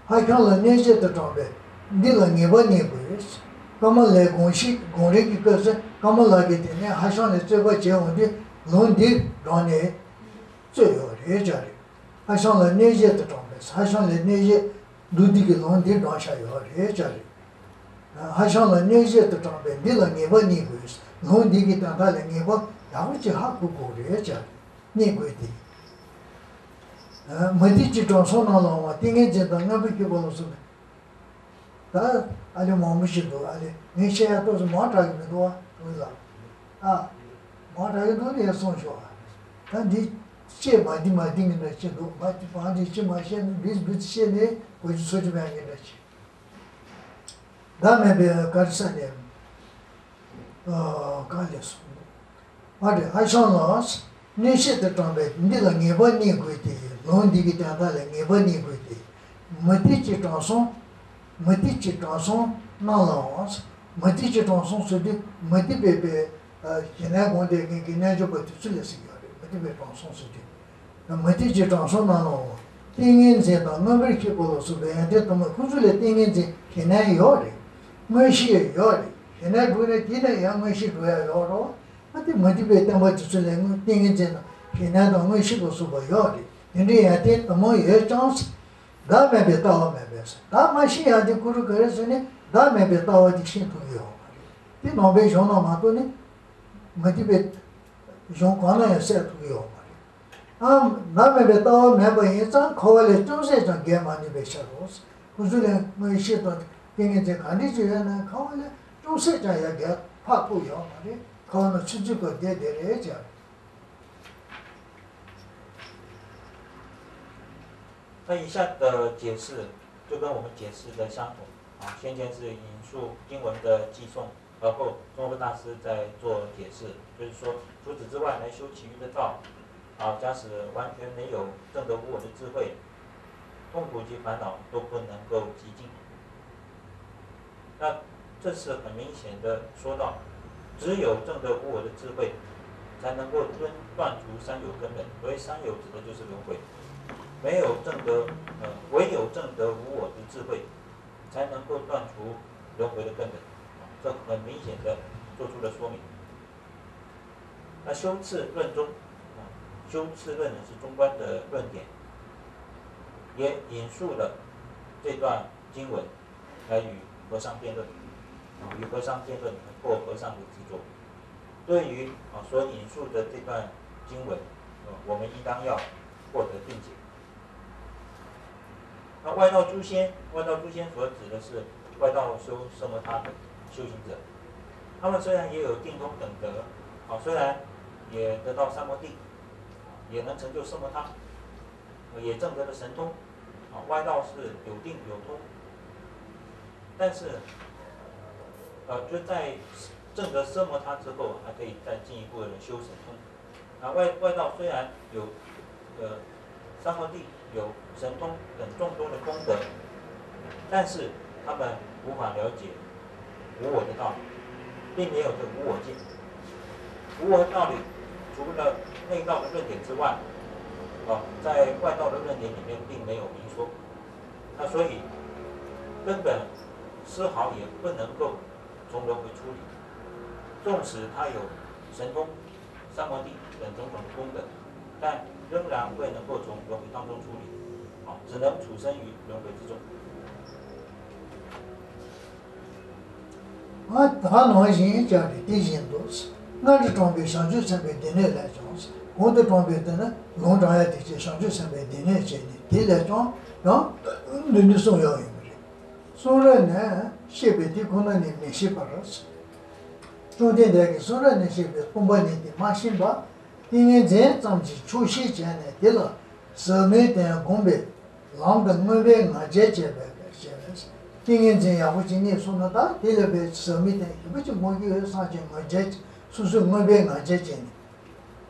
ཧ་ཤང་ལ་གནོད་བྱེད་དུ་དྲངས་པས་འདི་ལ་ངེས་པ་རྙེད་དགོས། ཀ་མ་ལའི་དགོངས་གཞི་དགོངས་རིམ་གྱི་སྐབས་སུ་ཀ་མ་ལ་གིས་དེ་ནས་ཧ་ཤང་ལ་རྩོད་པ་བྱས་འོང་དུས་ལུང་འདི་དྲངས་ནས་རྩོད་ཡོད་རེད་བྱ་རེད། ཧ་ཤང་ལ་གནོད་བྱེད་དུ་དྲངས་པས། ཧ་ཤང་ལ་གནོད་བྱེད་མདོ་སྡེ་གི་ལུང་འདི་དྲངས་བཞག་ཡོད་རེད་བྱ་རེད། ཧ་ཤང་ལ་གནོད་བྱེད་དུ་དྲངས་པས་འདི་ལ་ངེས་པ་རྙེད་དགོས། ལུང་འདི་གི་དོན་དག་ལ་ངེས་པ་ཡག་པོ་ཅིག་ཧ་གོ་དགོས་རེད་བྱ་རེད། རྙེད་དགོས་ཏེ། མུ་སྟེགས་ཀྱི་དྲང་སྲོང་རྣམས་ལའང་ཏིང་ངེ་འཛིན་དང་མངོན་པར་རྒྱུག་པ་ལ་སོགས་པའི། ད་ཨ་ལེ་མང་པོ་ཞིག་འདུག་ཨ་ལེ་ངས་བཤད་ཡ་ཏོག་ཙམ་མང་དྲགས་ཀྱི་མི་འདུག་ཨ། འོ་ལ། ཨ། མང་དྲགས་ཀྱི་འདུག་ནས་གསུངས་ཤོག་ཨ། ད་འདི་བཤད་མ་འདི་མ་འདི་ངན་འདྲ་ཅིག་འདུག་མ་འདི་བང་འདི་ཅི་མ་བཤད་ན་འདི་འདི་བཤད་ནས་གོ་རྒྱུ་ཚོར་རྒྱུ་མེད་ངན་འདྲ་ཅིག་བདག་མེད་པའི་གར་ས་ནས། ཨ། གང་ལས་སོ། ཨ་རེ། ཧ་ཤང་ལ་གནོད་བྱེད་དུ་དྲངས་པས་འདི་ལ་ངེས་པ་རྙེད་དགོས་ཏེ། ལུང་འདི་གི་དོན་དག་ལ་ངེས་པ་རྙེད་དགོས་ཏེ། མུ་སྟེགས་ཀྱི་དྲང་སྲོང་། མུ་སྟེགས་ཀྱི་དྲང་སྲོང་རྣམས་ལའང་། མུ་སྟེགས་ཀྱི་དྲང་སྲོང་ཟེར་དུས་མུ་སྟེགས་པའི་པའི། ཨ། ཞི་གནས་སྒོམ་བསྡད་མཁན་གྱི་རྣལ་འབྱོར་པ་དེ་ཚོ་ལ་ཟེར་གྱི་ཡོད་རེད། མུ་སྟེགས་པའི་དྲང་སྲོང་ཟེར་དུས། མུ་སྟེགས་ཀྱི་དྲང་སྲོང་རྣམས་ལའང་ཏིང་ངེ་འཛིན་དང་མངོན་པར་རྒྱུག་པ་ལ་སོགས་པའི་ཡོན་ཏན་དུ་མ། ཁོ་ཚོ་ལ་ཏིང་ངེ་འཛིན་ཞི་གནས་ཡོད་རེད། མངོན་ཤེས་ཡོད་རེད། ཞི་གནས་སྒྲུབ་ནས་དེ་ནས་ཡང་མངོན་ཤེས་སྒྲུབ་ཡ་ཡོད་རེད། ཨ་དེ་མུ་སྟེགས་པའི་བསྟན་པ་དེ་ཚོ་ལ་ཏིང་ངེ་འཛིན་དང་ཞི་གནས་དང་མངོན་ཤེས་ལ་སོགས་པ་ཡོད་རེད། དེ་འདྲའི་ཡོན་ཏན་དུ་མ་ཡོད་ཀྱང་། བདག་མེད་པའི་ལྟ་བ་མེད་པས། བདག་མ་ཤེས་ཡ་དེ་ཁོ་རང་ག་རེ་ཟེར་ནས་བདག་མེད་པའི་ལྟ་བ་དེ་ཤེས་ཐུབ་ཀྱི་ཡོད་མ་རེད། དེ་ནང་པའི་གཞུང་ནང་མ་གཏོགས་ནི། མུ་སྟེགས་པའི་གཞུང་གང་ན་ཡང་གསལ་ཐུབ་ཀྱི་ཡོད་མ་རེད། ཨ། བདག་མེད་པའི་ལྟ་བ་མེད་པ་ཡིན་ཙང་འཁོར་བ་ལས་ཅུང་ཟད་ཀྱང་རྒལ་མ་ནུས་པའི་ཕྱིར་རོ། ཁོ་ཚོ་ལ་མངོན་ཤེས་དང་ཏིང་ངེ་འཛིན་ག་འདྲ་ཅིག་ཡོད་ན་འཁོར་བ་ལས་ཅུང་ཟད་ཀྱང་ཡར་རྒལ་འཕགས་ཐུབ་ཡོད་མ་རེད། འཁོར་བ་ནང་ཚུད་ཚུད་པར་བསྡད་བསྡད་རེད་ཅེས། 他以下的解释就跟我们解释的相同啊，先前是引述经文的寄颂，而后宗喀大师在做解释，就是说，除此之外来修其余的道，啊，假使完全没有证得无我的智慧，痛苦及烦恼都不能够极尽。 那这是很明显的说到，只有证得无我的智慧，才能够断断除三有根本。所谓三有，指的就是轮回。没有证得，呃，唯有证得无我的智慧，才能够断除轮回的根本。这很明显的做出了说明。那修次论中，啊，修次论呢是中观的论点，也引述了这段经文。 来与和尚辩论，啊，与和尚辩论破和尚的执着。对于，啊，所引述的这段经文，啊，我们应当要获得辩解。那外道诸仙，外道诸仙所指的是外道修奢摩他的修行者，他们虽然也有定中等德，啊，虽然也得到三摩地，也能成就奢摩他，也证得了神通，外道是有定有通，但是，呃，就在证得奢摩他之后，还可以再进一步的修神通。啊，外外道虽然有，呃，三摩地有神通等众多的功德，但是他们无法了解无我的道理，并没有这个无我见。无我道理，除了内道的论点之外，啊，在外道的论点里面并没有明说。那所以根本丝毫也不能够从轮回出离，纵使他有神通、三摩地等种种的功德，但仍然未能够从轮回当中出离，啊，只能处身于轮回之中。 ང་ད་ནང་བཞིན་བྱ་སྟེ་དེ་བཞིན་དུ། སྔར་དྲངས་པའི་བྱང་ཆུབ་སེམས་དཔའི་སྡེ་སྣོད་ལས་ཀྱང་། གོང་དུ་དྲངས་པའི་དེ་ནི་ལུང་དྲངས་ཡ་དེ་བཅས་བྱང་ཆུབ་སེམས་དཔའི་སྡེ་སྣོད་བཅས་ནི་དེ་ལས་ཀྱང་ཡང་འདི་འདྲ་གསུངས་ཡོད་ཡིན་པ་རེད། གསུང་རབ་ནས་བཤད་པའི་དེ་ཁོ་ན་ནི་མི་ཤེས་པར། བཅོམ་ལྡན་འདས་ཀྱིས་གསུང་རབ་ནས་བཤད་པའི་སྟོང་པ་ཉིད་དེ་མ་ཤེས་པ། ཏིང་ངེ་འཛིན་ཙམ་གྱིས་ཆོག་ཤེས་བྱས་ནས་དེ་ལ་ཟབ་མོའི་དོན་བསྒོམ་པའི་ལམ་དུ་མངོན་པའི་ང་རྒྱལ་བྱས་པའི་ཞེས་པས། ཏིང་ངེ་འཛིན་ཡག་པོ་ཅིག་རྙེད་སོང་ན་ད་དེ་ལས་པའི་ཟབ་མོའི་དོན་ཞིབ་པོ་ཅིག་བསྒོམ་རྒྱུ་ཡོད་བསམ་གྱི་ང་རྒྱལ་སོ་སོའི་མངོན་པའི་ང་རྒྱལ་ཅན་ནི།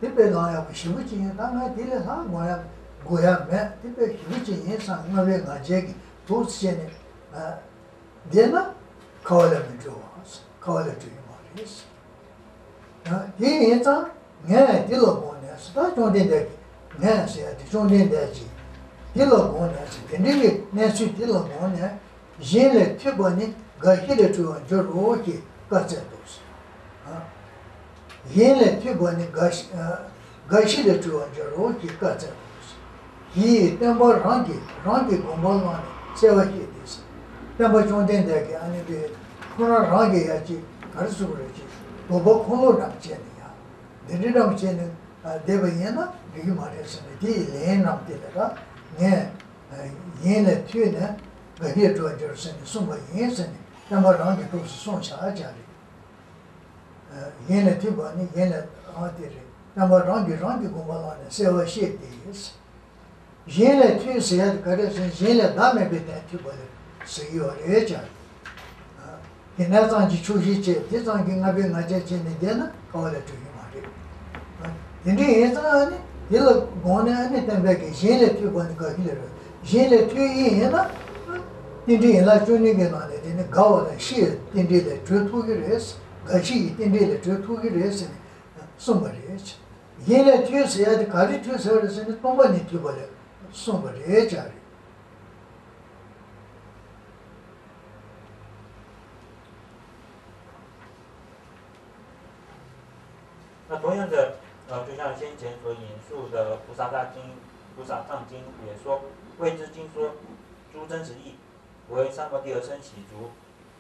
དེ་དཔེ་ལམ་ཡག་པོ་ཞིབ་པོ་ཅིག་ཡིན། ད་ང་དེ་ལས་ལྷག་དགོས་ཡ་དགོས་ཡ་མེད། དེ་དཔེ་ཞིབ་པོ་ཅིག་ཡིན་བསམ་མངོན་པའི་ང་རྒྱལ་གྱི་དུག་ཅན་ནི། བསྡད་ན་ཁ་བ་ལས་མི་འགྲོ་བ། ཁ་བ་ལས་འགྲོ་ཡི་མ་རེད། དེ་ཡིན་ཙང་ངས་དེ་ལ་དགོངས་ནས་ཟེར། ད་བཅོམ་ལྡན་འདས་ཀྱིས་ངས་ཟེར་ཡ་དེ་བཅོམ་ལྡན་འདས་ཀྱིས་དེ་ལ་དགོངས་ནས་ཟེར། དེ་འདྲའི་གི་གནས་ཚུལ་དེ་ལ་དགོངས་ནས། གཞན་ལས་ཐོས་པ་ནི་རྒ་ཤི་ལས་གྲོལ་བར་འགྱུར་རོ་ཞེས་བཀའ་སྩལ་ཏོ། གཞན་ལས་ཐོས་པ་ནི་རྒ་ཤི་རྒ་ཤི་ལས་གྲོལ་བར་འགྱུར་རོ་ཞེས་བཀའ་སྩལ་ཏོ། ཞེས་སྟོན་པ་རང་གིས་རང་གི་དགོངས་པ་བླངས་ནས་གསལ་བར་བཤད་དེ། སྟོན་པ་བཅོམ་ལྡན་འདས་ཀྱིས་ཨ་ནི་དེ་ཁོ་རང་རང་གི་ཡ་གཅིག་ག་རེ་ཟེར་དགོས་རེད། ཅིག་དགོངས་པ་ཁུངས་ལུང་འདྲ་བྱས་ནས་ཡ། འདི་འདྲ་འདྲ་བྱས་ནས་བསྡད་པ་ཡིན་ན་འགྲིག་གི་མ་རེད་ཟེར་ནས། དེ་ཡི་ལན་རྣམས་དེ་ལ་ད་ངས་གཞན་ལས་ཐོས་ནས་རྒ་ཤི་ལས་གྲོལ་བར་འགྱུར་ཟེར་ནས་གསུངས་པ་ཡིན་ཟེར་ནས་སྟོན་པ་རང་གི་ཐུགས་སུ་གསུངས་བཞག་བྱ་རེད། གཞན་ལས་ཐོས་པ་ནི་གཞན་ལས་ཨ་དེ་རེད། སྟོན་པ་རང་གིས་རང་གི་དགོངས་པ་བླངས་ནས་གསལ་བར་བཤད་དེ། གཞན་ལས་ཐོས་ཟེར་ཡ་དེ་ག་རེ་ཟེར། གཞན་ལས་བདག་མེད་པའི་དོན་ཐོས་པ་ལ་ཟེར་གྱི་ཡོད་རེད་ཀྱང་། དེ་ནས་ཙམ་གྱིས་ཆོག་ཤེས་བྱས། དེ་ཙམ་གྱིས་མངོན་པའི་ང་རྒྱལ་བྱས་ནས་བསྡད་ན་ཁ་བ་ལས་གྲོལ་གྱི་མ་རེད། དེ་འདྲ་ཡིན་ཙང་ཨ་ནི་དེ་ལ་དགོངས་ནས་ཨ་ནི་སྟོན་པས་ཀྱིས་གཞན་ལས་ཐོས་པ་ནི་རྒ་ཤི་ལས་གྲོལ། གཞན་ལས་ཐོས་ཡིན་ཡིན་ན། རྟེན་འབྲེལ་ཡན་ལག་བཅུ་གཉིས་ཀྱི་ནང་ནས་དེ་ནི་དགའ་བ་དང་ཤེས་རྟེན་འབྲེལ་ལས་གྲོལ་ཐུབ་ཀྱི་རེད། རྒ་ཤི་ཡི་རྟེན་འབྲེལ་ལས་གྲོལ་ཐུབ་ཀྱི་རེད་ཟེར་ནས་གསུངས་པ་རེད། གཞན་ལས་ཐོས་ཟེར་ཡ་དེ་ག་རེ་ཐོས་ཟེར་བ་རེད་ཟེར་ན། སྟོང་པ་ཉིད་ཐོས་པ་ལ་གསུངས་པ་རེད་ཀྱང་རེད།那同样的，呃，就像先前所引述的《菩萨藏经》，《菩萨藏经》也说：“未知经说诸真实义，唯三摩地而生喜足，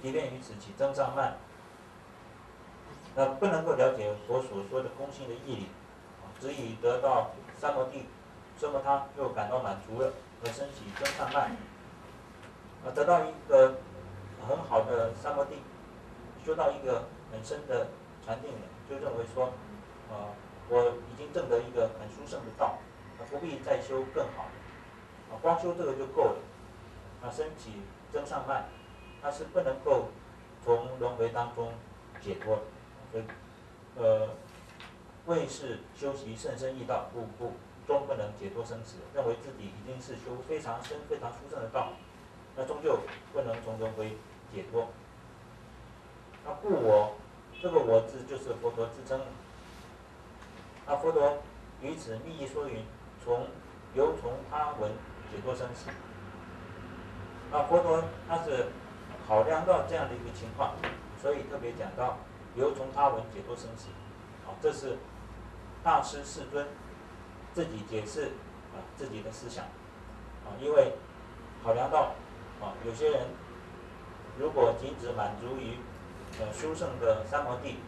即便于此，岂增上慢？”那不能够了解佛所说的空性的义理，只以得到三摩地，那么他就感到满足了，而生起增上慢。啊，得到一个很好的三摩地，修到一个很深的禅定了，就认为说，呃，我已经证得一个很殊胜的道，啊，不必再修更好了，啊，光修这个就够了。啊，升起增上慢，它是不能够从轮回当中解脱的。所以，呃，为是修习甚深易道，故不终不能解脱生死，认为自己已经是修非常深、非常殊胜的道，那终究不能从轮回解脱。那故我，这个我字就是佛陀自称。那佛陀于此密意说云：从，由从他闻解脱生死。那佛陀他是考量到这样的一个情况，所以特别讲到由从他闻解脱生死。啊，这是大师世尊自己解释，啊，自己的思想。啊，因为考量到，啊，有些人如果仅只满足于，呃，殊胜的三摩地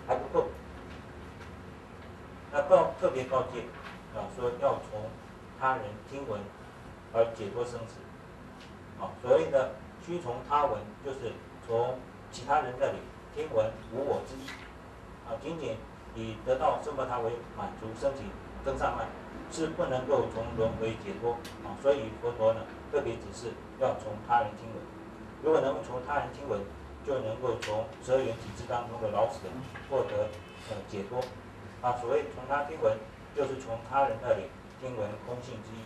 还不够，那告，特别告诫，啊，说要从他人听闻而解脱生死。啊，所谓的需从他闻，就是从其他人那里听闻无我之意。啊，仅仅以得到奢摩他为满足，升起增上慢，是不能够从轮回解脱啊，所以佛陀呢特别指示要从他人听闻。如果能够从他人听闻，就能够从则缘体智当中的老死人获得呃解脱啊。所谓从他听闻，就是从他人那里听闻空性之意。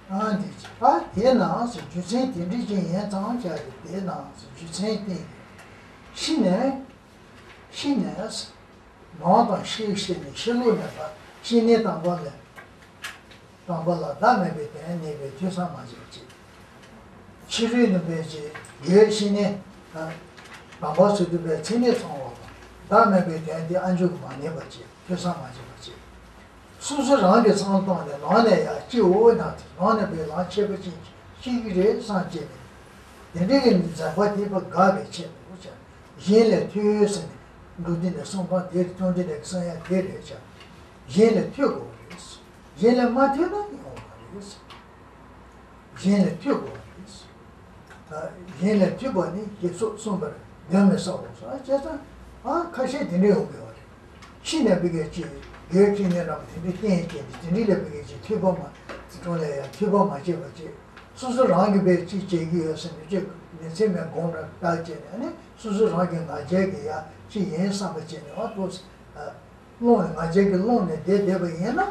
ཨ་འདི་ཅི་ཨ་དེ་ནང་སུ་རྒྱུ་མཚན་དེ་འདྲ་ཅིག་ཡིན་ཙང་བྱ་སྟེ་དེ་ནང་སུ་རྒྱུ་མཚན་བསྟན་ཏེ། ཤི་ནས་ཤི་ནས་ནོངས་དང་ཤི་ཤི་ནས་ཤི་ལུགས་ནས་པ་ཤི་ནས་དང་པོ་ལས། དང་པོ་ལ་བདག་མེད་པའི་དོན་གནས་པའི་ཐོས་བསམ་མ་བྱས་པ་ཅིག་ཕྱི་རོལ་ནས་པའི་ཅིག་རྒྱལ་ཤི་ནས་དང་པོ་སུ་དུ་པའི་ཚེ་ནས་ཚང་བ་དང་བདག་མེད་པའི་དོན་དེ་ཨ་འཇུག་མ་གནས་པ་ཅིག་ཐོས་བསམ་མ་བྱས་པ་ཅིག་སོ་སོ་རང་གི་སང་བཏང་ནས་ནང་ནས་ཡང་སྐྱེ་བོ་ན་དེ་ནང་ནས་པའི་ལང་ཆེ་བ་ཅན་ཅིག་ཤི་གི་རེད་བསམ་བྱས་ནས་དེ་འདྲའི་གི་མཛད་པ་དེ་པ་དགའ་བའི་ཆེད་དུ་བྱ། གཞན་ལས་ཐོས་ཟེར་ནས་འགྲོ་འདི་ནས་གསུངས་པ་དེ་རེད། སྐྱོན་འདི་ནས་གསང་ཡ་དེ་རེད་བྱ། གཞན་ལས་ཐོས་དགོས་པ་རེད། གཞན་ལས་མ་ཐོས་ན་ཡོང་བ་རེད། གཞན་ལས་ཐོས་དགོས་པ་རེད། གཞན་ལས་ཐོས་པ་ནི་ཞེས་སོགས་གསུངས་པར་གདོན་མི་ཟ་འོང་ཟེར། བྱས་ཙང་ཨ་ཁ་ཤས་དེ་འདྲ་ཡོང་དགོས་པ་རེད། ཤི་ནས་པའི་གི་ཅིག་དགེ་བའི་བཤེས་གཉེན་རྣམས་དེ་འདྲའི་བསྟེན་བྱས་ནས་དེ་འདྲའི་ལས་པའི་གི་ཅིག་ཐོས་པ་མ་ཅིག་གྲོང་ལས་ཡང་ཐོས་པ་མ་བྱས་པ་ཅིག་སོ་སོ་རང་གི་པའི་ཅིག་བྱེད་ཀྱི་ཡོད་ཟེར་ནས་ཅིག་ནི་ཚེ་མའི་སྒོམ་ར་བཏགས་བྱས་ནས་ཨ་ནི་སོ་སོ་རང་གི་ང་རྒྱལ་གྱི་ཡ་ཅིག་ཡིན་བསམ་པ་བྱས་ནས་ཨ་ཏོ་ཀློང་ནས་ང་རྒྱལ་གྱི་ཀློང་ནས་བསྡད་བསྡད་པ་ཡིན་ན།